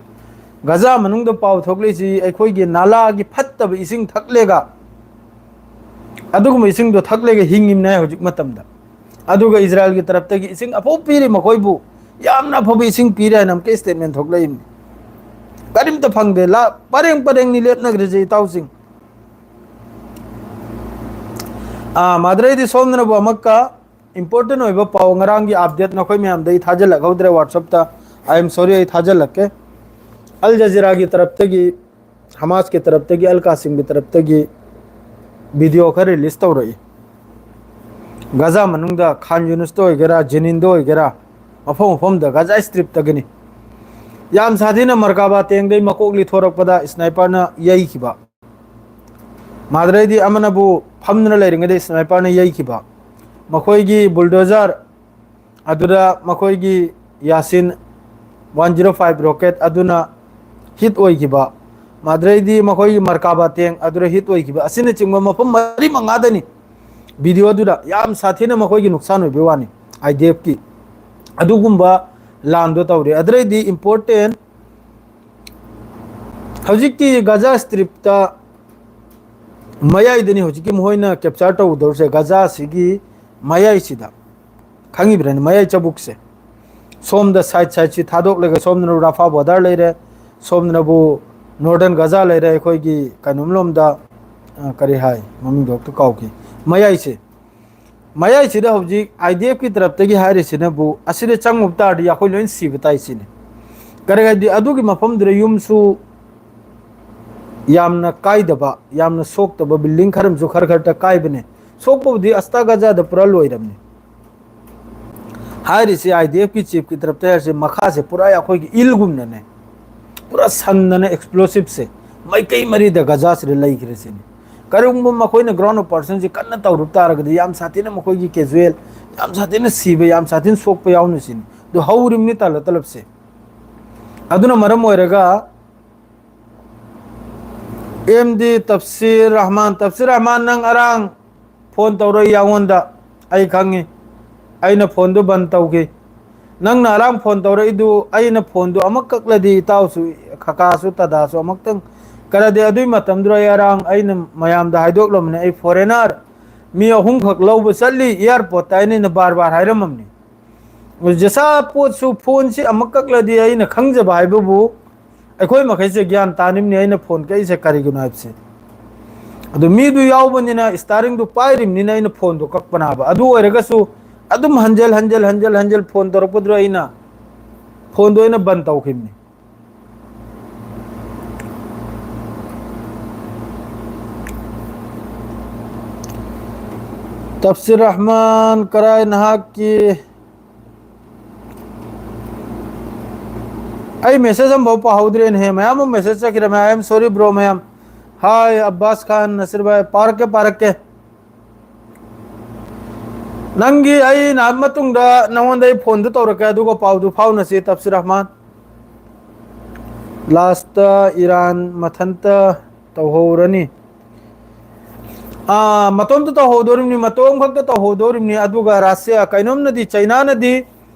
ꯒꯖꯥ ꯃꯅꯨꯡꯗ ꯄꯥꯎ ꯊꯣꯛꯂꯛꯏꯁꯤ ꯑꯩꯈꯣꯏꯒꯤ ꯅꯥꯂꯥꯒꯤ ꯐꯠꯇꯕ ꯏꯁꯤꯡ ꯊꯛꯂꯦꯒ, ꯑꯗꯨꯒꯨꯝꯕ ꯏꯁꯤꯡꯗꯣ ꯊꯛꯂꯦꯒ ꯍꯤꯡꯉꯤꯕꯅꯦ ꯍꯧꯖꯤꯛ ꯃꯇꯝꯗ꯫ ꯑꯗꯨꯒ ꯏꯖꯔꯥꯏꯜꯒꯤ ꯇꯔꯞꯇꯒꯤ ꯏꯁꯤꯡ ꯑꯐꯕ ꯄꯤꯔꯤ ꯃꯈꯣꯏꯕꯨ, ꯌꯥꯝꯅ ꯑꯐꯕ ꯏꯁꯤꯡ ꯄꯤꯔꯦ ꯍꯥꯏꯅ ꯑꯃꯨꯛꯀ ꯁ꯭ꯇꯦꯠꯃꯦꯟ ꯊꯣꯛꯂꯛꯏꯕꯅꯤ꯫ ꯀꯔꯤꯝꯇ ꯐꯪꯗꯦ꯫ ꯂꯥ-, ꯄꯔꯦꯡ ꯄꯔꯦꯡꯅꯤ ꯂꯦꯞꯅꯈ꯭ꯔꯤꯁꯦ, ꯏꯇꯥꯎꯁꯤꯡ꯫ ꯑꯥ, ꯃꯗꯨꯗꯩꯗꯤ ꯁꯣꯝꯗꯅꯕꯨ ꯑꯃꯨꯛꯀ ꯏꯝꯄꯣꯔꯇꯦꯟ ꯑꯣꯏꯕ ꯄꯥꯎ, ꯉꯔꯥꯡꯒꯤ ꯑꯞꯗꯦꯠ ꯅꯈꯣꯏ ꯃꯌꯥꯝꯗ ꯑꯩ ꯊꯥꯖꯤꯜꯂꯛꯍꯧꯗ꯭ꯔꯦ WhatsApp-ꯇ꯫ I am sorry, ꯑꯩ ꯊꯥꯖꯤꯜꯂꯛꯀꯦ꯫ ꯑꯜ ꯖꯖꯤꯔꯥꯒꯤ ꯇꯔꯞꯇꯒꯤ, ꯍꯃꯥꯁꯀꯤ ꯇꯔꯞꯇꯒꯤ, ꯑꯜ ꯀꯥꯁꯤꯝꯒꯤ ꯇꯔꯞꯇꯒꯤ ꯚꯤꯗꯤꯑꯣ ꯈꯔ ꯔꯤꯂꯤꯁ ꯇꯧꯔꯛꯏ꯫ ꯒꯖꯥ ꯃꯅꯨꯡꯗ ꯈꯥꯟ ꯌꯨꯅꯨꯁꯇ ꯑꯣꯏꯒꯦꯔꯥ, ꯖꯦꯅꯤꯟꯗ ꯑꯣꯏꯒꯦꯔꯥ, ꯃꯐꯝ ꯃꯐꯝꯗ ꯒꯖꯥ ꯁ꯭ꯇ꯭ꯔꯤꯞꯇꯒꯤꯅꯤ꯫ ꯌꯥꯝ ꯁꯥꯊꯤꯅ ꯃꯔꯀꯥꯕꯥ ꯇꯦꯡꯗꯩ ꯃꯀꯣꯛ ꯂꯤꯊꯣꯔꯛꯄꯗ ꯁ꯭ꯅꯥꯏꯄꯔꯅ ꯌꯩꯈꯤꯕ꯫ ꯃꯥꯗ꯭ꯔꯩꯗꯤ ꯑꯃꯅꯕꯨ ꯐꯝꯗꯨꯅ ꯂꯩꯔꯤꯉꯩꯗ ꯁ꯭ꯅꯥꯏꯄꯔꯅ ꯌꯩꯈꯤꯕ꯫ ꯃꯈꯣꯏꯒꯤ ꯕꯨꯜꯗꯣꯖꯔ ꯑꯗꯨꯗ ꯃꯈꯣꯏꯒꯤ ꯌꯥꯁꯤꯟ ꯋꯥꯟ ꯖꯤꯔꯣ ꯐꯥꯏꯚ ꯔꯣꯀꯦꯠ ꯑꯗꯨꯅ ꯍꯤꯠ ꯑꯣꯏꯈꯤꯕ꯫ ꯃꯥꯗ꯭ꯔꯩꯗꯤ ꯃꯈꯣꯏꯒꯤ ꯃꯔꯀꯥꯕꯥ ꯇꯦꯡ ꯑꯗꯨꯗ ꯍꯤꯠ ꯑꯣꯏꯈꯤꯕ꯫ ꯑꯁꯤꯅꯆꯤꯡꯕ ꯃꯐꯝ ꯃꯔꯤ ꯃꯉꯥꯗꯅꯤ ꯚꯤꯗꯤꯑꯣꯗꯨꯗ ꯌꯥꯝ ꯁꯥꯊꯤꯅ ꯃꯈꯣꯏꯒꯤ ꯅꯨꯡꯁꯥꯟ ꯑꯣꯏꯕꯒꯤ ꯋꯥꯅꯤ꯫ ꯑꯥꯏ ꯗꯤ ꯑꯦꯐꯀꯤ ꯑꯗꯨꯒꯨꯝꯕ ꯂꯥꯟꯗꯣ ꯇꯧꯔꯤ꯫ ꯑꯗꯨꯗꯩꯗꯤ ꯏꯝꯄꯣꯔꯇꯦꯟ ꯍꯧꯖꯤꯛꯇꯤ ꯒꯖꯥ ꯁ꯭ꯇ꯭ꯔꯤꯞꯇ ꯃꯌꯥꯏꯗꯅꯤ ꯍꯧꯖꯤꯛꯀꯤ ꯃꯈꯣꯏꯅ ꯀꯦꯞꯆꯔ ꯇꯧꯒꯗꯧꯔꯤꯁꯦ, ꯒꯖꯥꯁꯤꯒꯤ ꯃꯌꯥꯏꯁꯤꯗ꯫ ꯈꯪꯉꯤꯕ꯭ꯔꯥꯅꯦ? ꯃꯌꯥꯏ ꯆꯕꯨꯛꯁꯦ꯫ ꯁꯣꯝꯗ ꯁꯥꯏꯠ ꯁꯥꯏꯠꯁꯤ ꯊꯥꯗꯣꯛꯂꯒ ꯁꯣꯝꯗꯅ ꯔꯥꯐꯥ ꯕꯣꯔꯗꯔ ꯂꯩꯔꯦ, ꯁꯣꯝꯗꯅꯕꯨ ꯅꯣꯔꯗꯔꯟ ꯒꯖꯥ ꯂꯩꯔꯦ, ꯑꯩꯈꯣꯏꯒꯤ ꯀꯩꯅꯣꯝ ꯂꯣꯝꯗ, ꯑ, ꯀꯔꯤ ꯍꯥꯏ, ꯃꯃꯤꯡꯗꯣ ꯍꯦꯛꯇ ꯀꯥꯎꯈꯤ꯫ ꯃꯌꯥꯏꯁꯦ, ꯃꯌꯥꯏꯁꯤꯗ ꯍꯧꯖꯤꯛ ꯑꯥꯏ ꯗꯤ ꯑꯦꯐꯀꯤ ꯇꯔꯞꯇꯒꯤ ꯍꯥꯏꯔꯤꯁꯤꯅꯕꯨ, ꯑꯁꯤꯗ ꯆꯪꯉꯨꯕ ꯇꯥꯔꯗꯤ ꯑꯩꯈꯣꯏ ꯂꯣꯏ ꯁꯤꯕ ꯇꯥꯏ ꯁꯤꯅꯤ꯫ ꯀꯔꯤ ꯍꯥꯏꯗꯤ, ꯑꯗꯨꯒꯤ ꯃꯐꯝꯗꯨꯗ ꯌꯨꯝꯁꯨ ꯌꯥꯝꯅ ꯀꯥꯏꯗꯕ, ꯌꯥꯝꯅ ꯁꯣꯛꯇꯕ, ꯕꯤꯜꯗꯤꯡ ꯈꯔ ꯑꯃꯁꯨ ꯈꯔ ꯈꯔꯇ ꯀꯥꯏꯕꯅꯦ꯫ ꯁꯣꯛꯄꯕꯨꯗꯤ ꯑꯁꯇꯥ ꯒꯖꯥꯗ ꯄꯨꯔꯥ ꯂꯣꯏꯔꯕꯅꯤ꯫ ꯍꯥꯏꯔꯤꯁꯤ ꯑꯥꯏ ꯗꯤ ꯑꯦꯐꯀꯤ ꯆꯤꯐꯀꯤ ꯇꯔꯞꯇ ꯍꯥꯏꯔꯤꯁꯤ, ꯃꯈꯥꯁꯦ ꯄꯨꯔꯥ ꯑꯩꯈꯣꯏꯒꯤ ꯏꯜꯒꯨꯝꯅꯅꯦ, ꯄꯨꯔꯥ ꯁꯟꯗꯅ ꯑꯦꯛꯁꯄ꯭ꯂꯣꯁꯤꯞꯁꯦ ꯃꯥꯏꯀꯩ ꯃꯔꯤꯗ ꯒꯖꯥꯁꯤꯗ ꯂꯩꯈ꯭ꯔꯦ ꯁꯤꯅꯤ꯫ ꯀꯔꯤꯒꯨꯝꯕ ꯃꯈꯣꯏꯅ ground operation ꯁꯤ ꯀꯟꯅ ꯇꯧꯔꯨꯕ ꯇꯥꯔꯒꯗꯤ ꯌꯥꯝ ꯁꯥꯊꯤꯅ ꯃꯈꯣꯏꯒꯤ casual, ꯌꯥꯝ ꯁꯥꯊꯤꯅ ꯁꯤꯕ, ꯌꯥꯝ ꯁꯥꯊꯤꯅ ꯁꯣꯛꯄ ꯌꯥꯎꯅ ꯁꯤꯅꯤ꯫ ꯑꯗꯨ ꯍꯧꯔꯤꯕꯅꯤ ꯇꯥꯜꯂ ꯇꯂꯞꯁꯦ꯫ ꯑꯗꯨꯅ ꯃꯔꯝ ꯑꯣꯏꯔꯒ ꯑꯦꯝ ꯗꯤ ꯇꯞꯁꯤꯔ ꯔꯍꯃꯥꯟ, ꯇꯞꯁꯤꯔ ꯔꯍꯃꯥꯟ, ꯅꯪ ꯑꯔꯥꯡ ꯐꯣꯟ ꯇꯧꯔꯛꯏ ꯑꯩꯉꯣꯟꯗ, ꯑꯩ ꯈꯪꯉꯤ꯫ ꯑꯩꯅ ꯐꯣꯟꯗꯨ ꯕꯟ ꯇꯧꯈꯤ꯫ ꯅꯪꯅ ꯑꯔꯥꯡ ꯐꯣꯟ ꯇꯧꯔꯛꯏꯗꯨ, ꯑꯩꯅ ꯐꯣꯟꯗꯨ ꯑꯃꯨꯛ ꯀꯛꯂꯗꯤ ꯏꯇꯥꯎꯁꯨ, ꯈꯀꯥꯁꯨ, ꯇꯗꯥꯁꯨ ꯑꯃꯨꯛꯇꯪ ꯀꯔꯗꯤ ꯑꯗꯨꯏ ꯃꯇꯝꯗꯨꯗ ꯑꯩ ꯑꯔꯥꯡ, ꯑꯩꯅ ꯃꯌꯥꯝꯗ ꯍꯥꯏꯗꯣꯛꯂꯝꯕꯅꯤ, ꯑꯩ foreigner ꯃꯤ ꯑꯍꯨꯝꯈꯛ ꯂꯧꯕ ꯆꯠꯂꯤ airport ꯇ, ꯑꯩꯅ ꯕꯥꯔ ꯕꯥꯔ ꯍꯥꯏꯔꯝꯃꯕꯅꯤ꯫ ꯖꯁꯥ ꯄꯣꯠꯁꯨ ꯐꯣꯟꯁꯤ ꯑꯃꯨꯛ ꯀꯛꯂꯗꯤ ꯑꯩꯅ ꯈꯪꯖꯕ ꯍꯥꯏꯕꯕꯨ ꯑꯩꯈꯣꯏ ꯃꯈꯩꯁꯦ ꯒ꯭ꯌꯥꯟ ꯇꯥꯅꯤꯡꯕꯅꯤ ꯑꯩꯅ ꯐꯣꯟ ꯀꯛꯏꯁꯦ ꯀꯔꯤꯒꯤꯅꯣ ꯍꯥꯏꯕꯁꯦ꯫ ꯑꯗꯨ ꯃꯤꯗꯨ ꯌꯥꯎꯕꯅꯤꯅ, ꯏꯁꯇꯥꯔꯤꯡꯗꯨ ꯄꯥꯏꯔꯤꯕꯅꯤꯅ ꯑꯩꯅ ꯐꯣꯟꯗꯣ ꯀꯛꯄꯅꯦꯕ꯫ ꯑꯗꯨ ꯑꯣꯏꯔꯒꯁꯨ ꯑꯗꯨꯝ ꯍꯟꯖꯜ ꯍꯟꯖꯜ ꯍꯟꯖꯜ ꯍꯟꯖꯜ ꯐꯣꯟ ꯇꯧꯔꯛꯄꯗꯨꯗ ꯑꯩꯅ ꯐꯣꯟꯗꯣ ꯑꯩꯅ ꯕꯟ ꯇꯧꯈꯤꯕꯅꯤ꯫ ꯇꯞꯁꯤꯔ ꯔꯍꯃꯥꯟ, ꯀꯔꯥꯏ ꯅꯍꯥꯛꯀꯤ? ꯑꯩ ꯃꯦꯁꯦꯖ ꯑꯃꯐꯥꯎ ꯄꯥꯍꯧꯗ꯭ꯔꯦꯅꯦꯍꯦ꯫ ꯃꯌꯥꯝ ꯑꯃ ꯃꯦꯁꯦꯖ ꯆꯠꯈ꯭ꯔꯦ꯫ I am sorry bro ꯃꯌꯥꯝ꯫ ꯍꯥꯏ ꯑꯕꯥꯁ ꯈꯥꯟ, ꯅꯁꯤꯔ ꯚꯥꯏ, ꯄꯥꯔꯛꯀꯦ, ꯄꯥꯔꯛꯀꯦ꯫ ꯅꯪꯒꯤ ꯑꯩ ꯅꯍꯥꯟ ꯃꯇꯨꯡꯗ ꯅꯉꯣꯟꯗ ꯑꯩ ꯐꯣꯟꯗꯨ ꯇꯧꯔꯛꯀꯦ, ꯑꯗꯨꯒ ꯄꯥꯎꯗꯨ ꯐꯥꯎꯅꯁꯤ, ꯇꯞꯁꯤꯔ ꯔꯍꯃꯥꯟ꯫ ꯂꯥꯁꯇ ꯏꯔꯥꯟ ꯃꯊꯟꯇ ꯇꯧꯍꯧꯔꯅꯤ꯫ ꯑꯥ, ꯃꯇꯣꯝꯇ ꯇꯧꯍꯧꯗꯣꯔꯤꯕꯅꯤ, ꯃꯇꯣꯝ ꯈꯛꯇ ꯇꯧꯍꯧꯗꯣꯔꯤꯕꯅꯤ꯫ ꯑꯗꯨꯒ ꯔꯁꯤꯌꯥ, ꯀꯩꯅꯣꯝꯅꯗꯤ ꯆꯩꯅꯥꯅꯗꯤ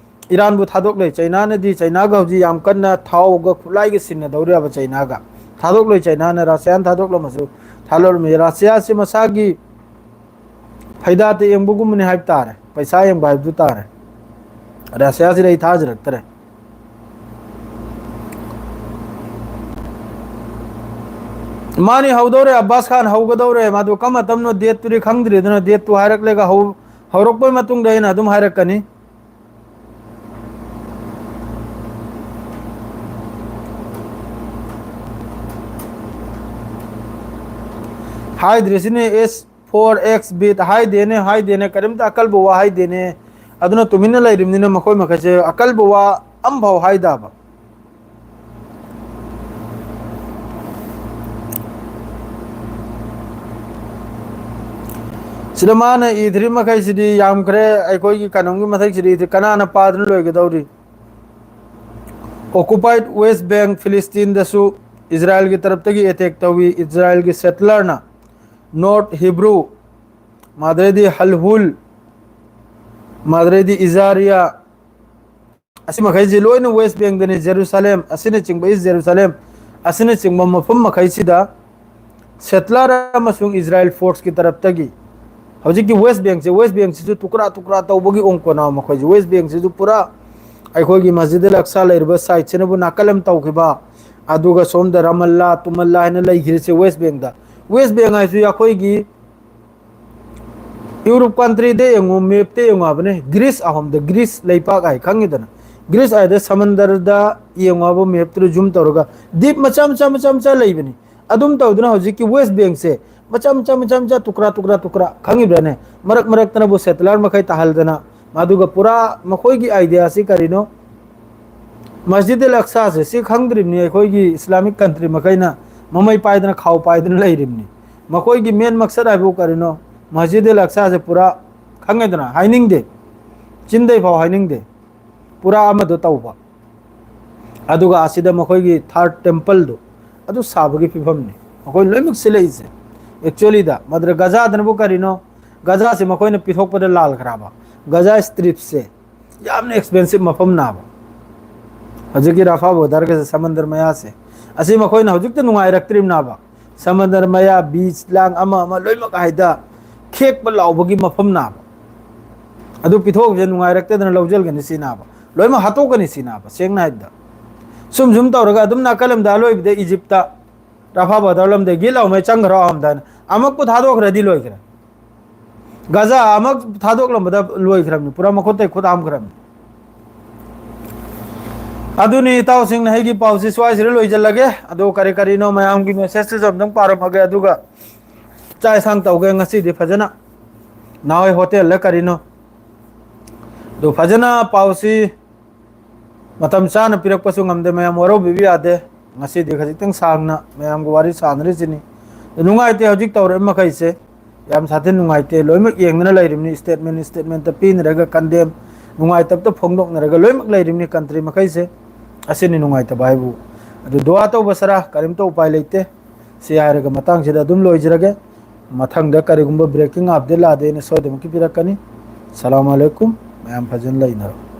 ꯏꯔꯥꯟꯕꯨ ꯊꯥꯗꯣꯛꯂꯦ꯫ ꯆꯩꯅꯥꯅꯗꯤ, ꯆꯩꯅꯥꯒ ꯍꯧꯖꯤꯛ ꯌꯥꯝ ꯀꯟꯅ ꯊꯥꯎꯒ ꯈꯨꯠꯂꯥꯏꯒ ꯁꯤꯟꯅꯗꯧꯔꯦꯕ ꯆꯩꯅꯥꯒ꯫ ꯊꯥꯗꯣꯛꯂꯣꯏ, ꯆꯩꯅꯥꯅ ꯔꯁꯤꯌꯥꯅ ꯊꯥꯗꯣꯛꯂꯝꯃꯁꯨ ꯊꯥꯗꯣꯛꯂꯝꯃꯤ꯫ ꯔꯁꯤꯌꯥꯁꯤ ꯃꯁꯥꯒꯤ ꯐꯩꯗꯥ ꯌꯦꯡꯕꯒꯨꯝꯕꯅꯤ ꯍꯥꯏꯕ ꯇꯥꯔꯦ, ꯄꯩꯁꯥ ꯌꯦꯡꯕ ꯍꯥꯏꯕꯗꯨ ꯇꯥꯔꯦ꯫ ꯔꯁꯤꯌꯥꯁꯤꯗ ꯑꯩ ꯊꯥꯖꯔꯛꯇ꯭ꯔꯦ꯫ ꯃꯥꯅꯤ, ꯍꯧꯗꯧꯔꯦ, ꯑꯕꯥꯁ ꯈꯥꯟ ꯍꯧꯒꯗꯧꯔꯦ꯫ ꯃꯥꯗꯨ ꯀꯔꯝꯕ ꯃꯇꯝꯅꯣ, ꯗꯦꯠꯇꯨꯗꯤ ꯈꯪꯗ꯭ꯔꯤ, ꯑꯗꯨꯅ ꯗꯦꯠꯇꯨ ꯍꯥꯏꯔꯛꯂꯒ ꯍꯧ-, ꯍꯧꯔꯛꯄꯩ ꯃꯇꯨꯡꯗ ꯑꯩꯅ ꯑꯗꯨꯝ ꯍꯥꯏꯔꯛꯀꯅꯤ꯫ ꯍꯥꯏꯗ꯭ꯔꯤꯁꯤꯅꯦ, S four X beat ꯍꯥꯏꯗꯦꯅꯦ, ꯍꯥꯏꯗꯦꯅꯦ, ꯀꯔꯤꯝꯇ ꯑꯀꯜꯕ ꯋꯥ ꯍꯥꯏꯗꯦꯅꯦ꯫ ꯑꯗꯨꯅ ꯇꯨꯃꯤꯟꯅ ꯂꯩꯔꯤꯕꯅꯤꯅ ꯃꯈꯣꯏ ꯃꯈꯩꯁꯦ ꯑꯀꯜꯕ ꯋꯥ ꯑꯝꯐꯥꯎ ꯍꯥꯏꯗꯕ꯫ ꯁꯤꯗ ꯃꯥꯅ ꯏꯗ꯭ꯔꯤ ꯃꯈꯩꯁꯤꯗꯤ ꯌꯥꯝꯈ꯭ꯔꯦ꯫ ꯑꯩꯈꯣꯏꯒꯤ ꯀꯩꯅꯣꯝꯒꯤ ꯃꯊꯛꯁꯤꯗꯤ ꯏꯗ꯭ꯔꯤ, ꯀꯅꯥꯅ ꯄꯥꯗꯨꯅ ꯂꯣꯏꯒꯗꯧꯔꯤ? Occupied West Bank Philistineꯗꯁꯨ ꯏꯖꯔꯥꯏꯜꯒꯤ ꯇꯔꯞꯇꯒꯤ ꯑꯦꯇꯦꯛ ꯇꯧꯏ꯫ ꯏꯖꯔꯥꯏꯜꯒꯤ ꯁꯦꯇꯂꯔꯅ North Hebrew, ꯃꯥꯗ꯭ꯔꯦꯗꯤ ꯍꯜꯍꯨꯜ, ꯃꯥꯗ꯭ꯔꯦꯗꯤ ꯏꯖꯥꯔꯤꯌꯥ, ꯑꯁꯤ ꯃꯈꯩꯁꯤ ꯂꯣꯏꯅ West Bankꯗꯅꯤ꯫ ꯖꯦꯔꯨꯁꯥꯂꯦꯝ ꯑꯁꯤꯅꯆꯤꯡꯕ, ꯏꯁ ꯖꯦꯔꯨꯁꯥꯂꯦꯝ ꯑꯁꯤꯅꯆꯤꯡꯕ ꯃꯐꯝ ꯃꯈꯩꯁꯤꯗ ꯁꯦꯇꯂꯔ ꯑꯃꯁꯨꯡ ꯏꯖꯔꯥꯏꯜ ꯐꯣꯔꯁꯀꯤ ꯇꯔꯞꯇꯒꯤ ꯍꯧꯖꯤꯛꯀꯤ West Bankꯁꯦ, West Bankꯁꯤꯁꯨ ꯇꯨꯀ꯭ꯔꯥ ꯇꯨꯀ꯭ꯔꯥ ꯇꯧꯕꯒꯤ ꯑꯣꯡꯀꯣꯅꯥ ꯃꯈꯣꯏꯁꯦ꯫ West Bankꯁꯤꯁꯨ ꯄꯨꯔꯥ ꯑꯩꯈꯣꯏꯒꯤ ꯃꯁꯖꯤꯗ ꯑꯛꯁꯥ ꯂꯩꯔꯤꯕ ꯁꯥꯏꯠꯁꯤꯅꯕꯨ ꯅꯥꯀꯜ ꯑꯃ ꯇꯧꯈꯤꯕ, ꯑꯗꯨꯒ ꯁꯣꯝꯗ ꯔꯃꯜꯂꯥ ꯇꯨꯃꯜꯂꯥ ꯍꯥꯏꯅ ꯂꯩꯈ꯭ꯔꯤꯁꯦ West Bankꯗ꯫ West Bank ꯍꯥꯏꯁꯤ ꯑꯩꯈꯣꯏꯒꯤ ꯌꯨꯔꯣꯞ ꯀꯟꯇ꯭ꯔꯤꯗ ꯌꯦꯡꯉꯨ, ꯃꯦꯞꯇ ꯌꯦꯡꯉꯨ ꯍꯥꯏꯕꯅꯦ, ꯒ꯭ꯔꯤꯁ ꯑꯍꯣꯝꯗ, ꯒ꯭ꯔꯤꯁ ꯂꯩꯄꯥꯛ ꯍꯥꯏ ꯈꯪꯉꯤꯗꯅ꯫ ꯒ꯭ꯔꯤꯁ ꯍꯥꯏꯗ ꯁꯃꯟꯗꯔꯗ ꯌꯦꯡꯉꯨ ꯍꯥꯏꯕ ꯃꯦꯞꯇꯨꯗ ꯖꯨꯝ ꯇꯧꯔꯒ ꯗꯤꯞ ꯃꯆꯥ ꯃꯆꯥ ꯃꯆꯥ ꯃꯆꯥ ꯂꯩꯕꯅꯤ꯫ ꯑꯗꯨꯝ ꯇꯧꯗꯅ ꯍꯧꯖꯤꯛꯀꯤ West Bankꯁꯦ ꯃꯆꯥ ꯃꯆꯥ ꯃꯆꯥ ꯃꯆꯥ, ꯇꯨꯀ꯭ꯔꯥ ꯇꯨꯀ꯭ꯔꯥ ꯇꯨꯀ꯭ꯔꯥ, ꯈꯪꯉꯤꯕ꯭ꯔꯥꯅꯦ? ꯃꯔꯛ ꯃꯔꯛꯇꯅꯕꯨ ꯁꯦꯇꯂꯔ ꯃꯈꯩ ꯇꯥꯍꯜꯗꯅ, ꯃꯗꯨꯒ ꯄꯨꯔꯥ ꯃꯈꯣꯏꯒꯤ ꯑꯥꯏꯗꯤꯌꯥꯁꯤ ꯀꯔꯤꯅꯣ? ꯃꯁꯖꯤꯗ ꯑꯜ ꯑꯛꯁꯥꯁꯦ ꯁꯤ ꯈꯪꯗ꯭ꯔꯤꯕꯅꯤ꯫ ꯑꯩꯈꯣꯏꯒꯤ ꯏꯁꯂꯥꯃꯤꯛ ꯀꯟꯇ꯭ꯔꯤ ꯃꯈꯩꯅ ꯃꯃꯩ ꯄꯥꯏꯗꯅ, ꯈꯥꯎ ꯄꯥꯏꯗꯅ ꯂꯩꯔꯤꯕꯅꯤ꯫ ꯃꯈꯣꯏꯒꯤ ꯃꯦꯟ ꯃꯛꯁꯠ ꯍꯥꯏꯕꯨ ꯀꯔꯤꯅꯣ? ꯃꯁꯖꯤꯗ ꯑꯜ ꯑꯛꯁꯥꯁꯦ ꯄꯨꯔꯥ, ꯈꯪꯉꯦꯗꯅ, ꯍꯥꯏꯅꯤꯡꯗꯦ, ꯆꯤꯟꯗꯩ ꯐꯥꯎ ꯍꯥꯏꯅꯤꯡꯗꯦ꯫ ꯄꯨꯔꯥ ꯑꯃꯗꯣ ꯇꯧꯕ꯫ ꯑꯗꯨꯒ ꯑꯁꯤꯗ ꯃꯈꯣꯏꯒꯤ ꯊꯥꯔꯠ ꯇꯦꯝꯄꯜꯗꯣ ꯑꯗꯨ ꯁꯥꯕꯒꯤ ꯐꯤꯕꯝꯅꯤ ꯃꯈꯣꯏ ꯂꯣꯏꯅꯃꯛ ꯁꯤꯜꯂꯛꯏꯁꯦ꯫ ꯑꯦꯛꯆꯨꯋꯦꯂꯤꯗ ꯃꯗꯨꯗ ꯒꯖꯥꯗꯅꯕꯨ ꯀꯔꯤꯅꯣ? ꯒꯖꯥꯁꯦ ꯃꯈꯣꯏꯅ ꯄꯤꯊꯣꯛꯄꯗ ꯂꯥꯜꯈ꯭ꯔꯕ? ꯒꯖꯥ ꯁ꯭ꯇ꯭ꯔꯤꯞꯁꯦ ꯌꯥꯝꯅ ꯑꯦꯛꯁꯄꯦꯟꯁꯤꯞ ꯃꯐꯝ ꯅꯥꯕ꯫ ꯍꯧꯖꯤꯛꯀꯤ ꯔꯥꯐꯥ ꯕꯣꯔꯗꯔꯒꯁꯦ, ꯁꯃꯟꯗꯔ ꯃꯌꯥꯁꯦ, ꯑꯁꯤ ꯃꯈꯣꯏꯅ ꯍꯧꯖꯤꯛꯇ ꯅꯨꯡꯉꯥꯏꯔꯛꯇ꯭ꯔꯤꯕꯅꯥꯕ꯫ ꯁꯃꯟꯗꯔ ꯃꯌꯥ, ꯕꯤꯆ ꯂꯥꯡ ꯑꯃ ꯑꯃ ꯂꯣꯏꯅꯃꯛ ꯍꯥꯏꯗ ꯈꯦꯛꯄ ꯂꯥꯎꯕꯒꯤ ꯃꯐꯝ ꯅꯥꯕ꯫ ꯑꯗꯨ ꯄꯤꯊꯣꯛꯈꯤꯕꯁꯦ ꯅꯨꯡꯉꯥꯏꯔꯛꯇꯗꯅ ꯂꯧꯁꯤꯟꯒꯅꯤ ꯁꯤ ꯅꯥꯕ꯫ ꯂꯣꯏꯅꯃꯛ ꯍꯥꯠꯇꯣꯛꯀꯅꯤ ꯁꯤ ꯅꯥꯕ, ꯁꯦꯡꯅ ꯍꯥꯏꯕꯗ꯫ ꯁꯨꯝ ꯁꯨꯝ ꯇꯧꯔꯒ ꯑꯗꯨꯝ ꯅꯥꯀꯜ ꯑꯃꯗ ꯑꯂꯣꯏꯕꯗ ꯏꯖꯤꯞꯇ, ꯔꯥꯐꯥ ꯕꯣꯔꯗꯔ ꯂꯝꯗꯒꯤ ꯂꯥꯎꯃꯩ ꯆꯪꯈ꯭ꯔꯣ ꯑꯃꯗ꯫ ꯑꯃꯨꯛꯄꯨ ꯊꯥꯗꯣꯛꯈ꯭ꯔꯗꯤ ꯂꯣꯏꯈ꯭ꯔꯦ꯫ ꯒꯖꯥ ꯑꯃ ꯊꯥꯗꯣꯛꯂꯝꯕꯗ ꯂꯣꯏꯈ꯭ꯔꯕꯅꯤ, ꯄꯨꯔꯥ ꯃꯈꯨꯠꯇꯩ ꯈꯨꯠ ꯍꯥꯝꯈ꯭ꯔꯕꯅꯤ꯫ ꯑꯗꯨꯅꯤ ꯏꯇꯥꯎꯁꯤꯡꯅ ꯑꯩꯒꯤ ꯄꯥꯎꯁꯤ ꯁ꯭ꯋꯥꯏꯁꯤꯗ ꯂꯣꯏꯁꯤꯜꯂꯒꯦ꯫ ꯑꯗꯣ ꯀꯔꯤ ꯀꯔꯤꯅꯣ ꯃꯌꯥꯝꯒꯤ ꯃꯦꯁꯦꯖꯇꯨꯁꯨ ꯑꯝꯇꯪ ꯄꯥꯔꯝꯃꯒꯦ, ꯑꯗꯨꯒ ꯆꯥꯛ ꯏꯟꯁꯥꯡ ꯇꯧꯒꯦ ꯉꯁꯤꯗꯤ ꯐꯖꯅ꯫ ꯅꯍꯥꯋꯥꯏ ꯍꯣꯇꯦꯜꯗ ꯀꯔꯤꯅꯣ꯫ ꯑꯗꯨ ꯐꯖꯅ ꯄꯥꯎꯁꯤ ꯃꯇꯝ ꯆꯥꯅ ꯄꯤꯔꯛꯄꯁꯨ ꯉꯝꯗꯦ, ꯃꯌꯥꯝ ꯋꯥꯔꯧꯕꯤꯕ ꯌꯥꯗꯦ꯫ ꯉꯁꯤꯗꯤ ꯈꯖꯤꯛꯇꯪ ꯁꯥꯡꯅ ꯃꯌꯥꯝꯒ ꯋꯥꯔꯤ ꯁꯥꯟꯅꯔꯤꯁꯤꯅꯤ꯫ ꯑꯗꯨ ꯅꯨꯡꯉꯥꯏꯇꯦ ꯍꯧꯖꯤꯛ ꯇꯧꯔꯛꯏ ꯃꯈꯩꯁꯦ꯫ ꯌꯥꯝ ꯁꯥꯊꯤꯅ ꯅꯨꯡꯉꯥꯏꯇꯦ꯫ ꯂꯣꯏꯅꯃꯛ ꯌꯦꯡꯗꯅ ꯂꯩꯔꯤꯕꯅꯤ, statement statement ꯄꯤꯅꯔꯒ, condemn, ꯅꯨꯡꯉꯥꯏꯇꯕꯇ ꯐꯣꯡꯗꯣꯛꯅꯔꯒ ꯂꯣꯏꯅꯃꯛ ꯂꯩꯔꯤꯕꯅꯤ country ꯃꯈꯩꯁꯦ꯫ ꯑꯁꯤꯅꯤ ꯅꯨꯡꯉꯥꯏꯇꯕ ꯍꯥꯏꯕꯨ꯫ ꯑꯗꯨ ꯗꯨꯋꯥ ꯇꯧꯕ ꯁꯔꯥ, ꯀꯔꯤꯝꯇ ꯎꯄꯥꯏ ꯂꯩꯇꯦ꯫ ꯁꯤ ꯍꯥꯏꯔꯒ ꯃꯇꯥꯡꯁꯤꯗ ꯑꯗꯨꯝ ꯂꯣꯏꯖꯔꯒꯦ꯫ ꯃꯊꯪꯗ ꯀꯔꯤꯒꯨꯝꯕ breaking update ꯂꯥꯛꯑꯗꯤ ꯑꯩꯅ ꯁꯣꯏꯗꯅꯃꯛꯀꯤ ꯄꯤꯔꯛꯀꯅꯤ꯫ ꯁꯂꯥꯝ ꯑꯂꯩꯀꯨꯝ꯫ ꯃꯌꯥꯝ ꯐꯖꯅ ꯂꯩꯅꯔꯣ꯫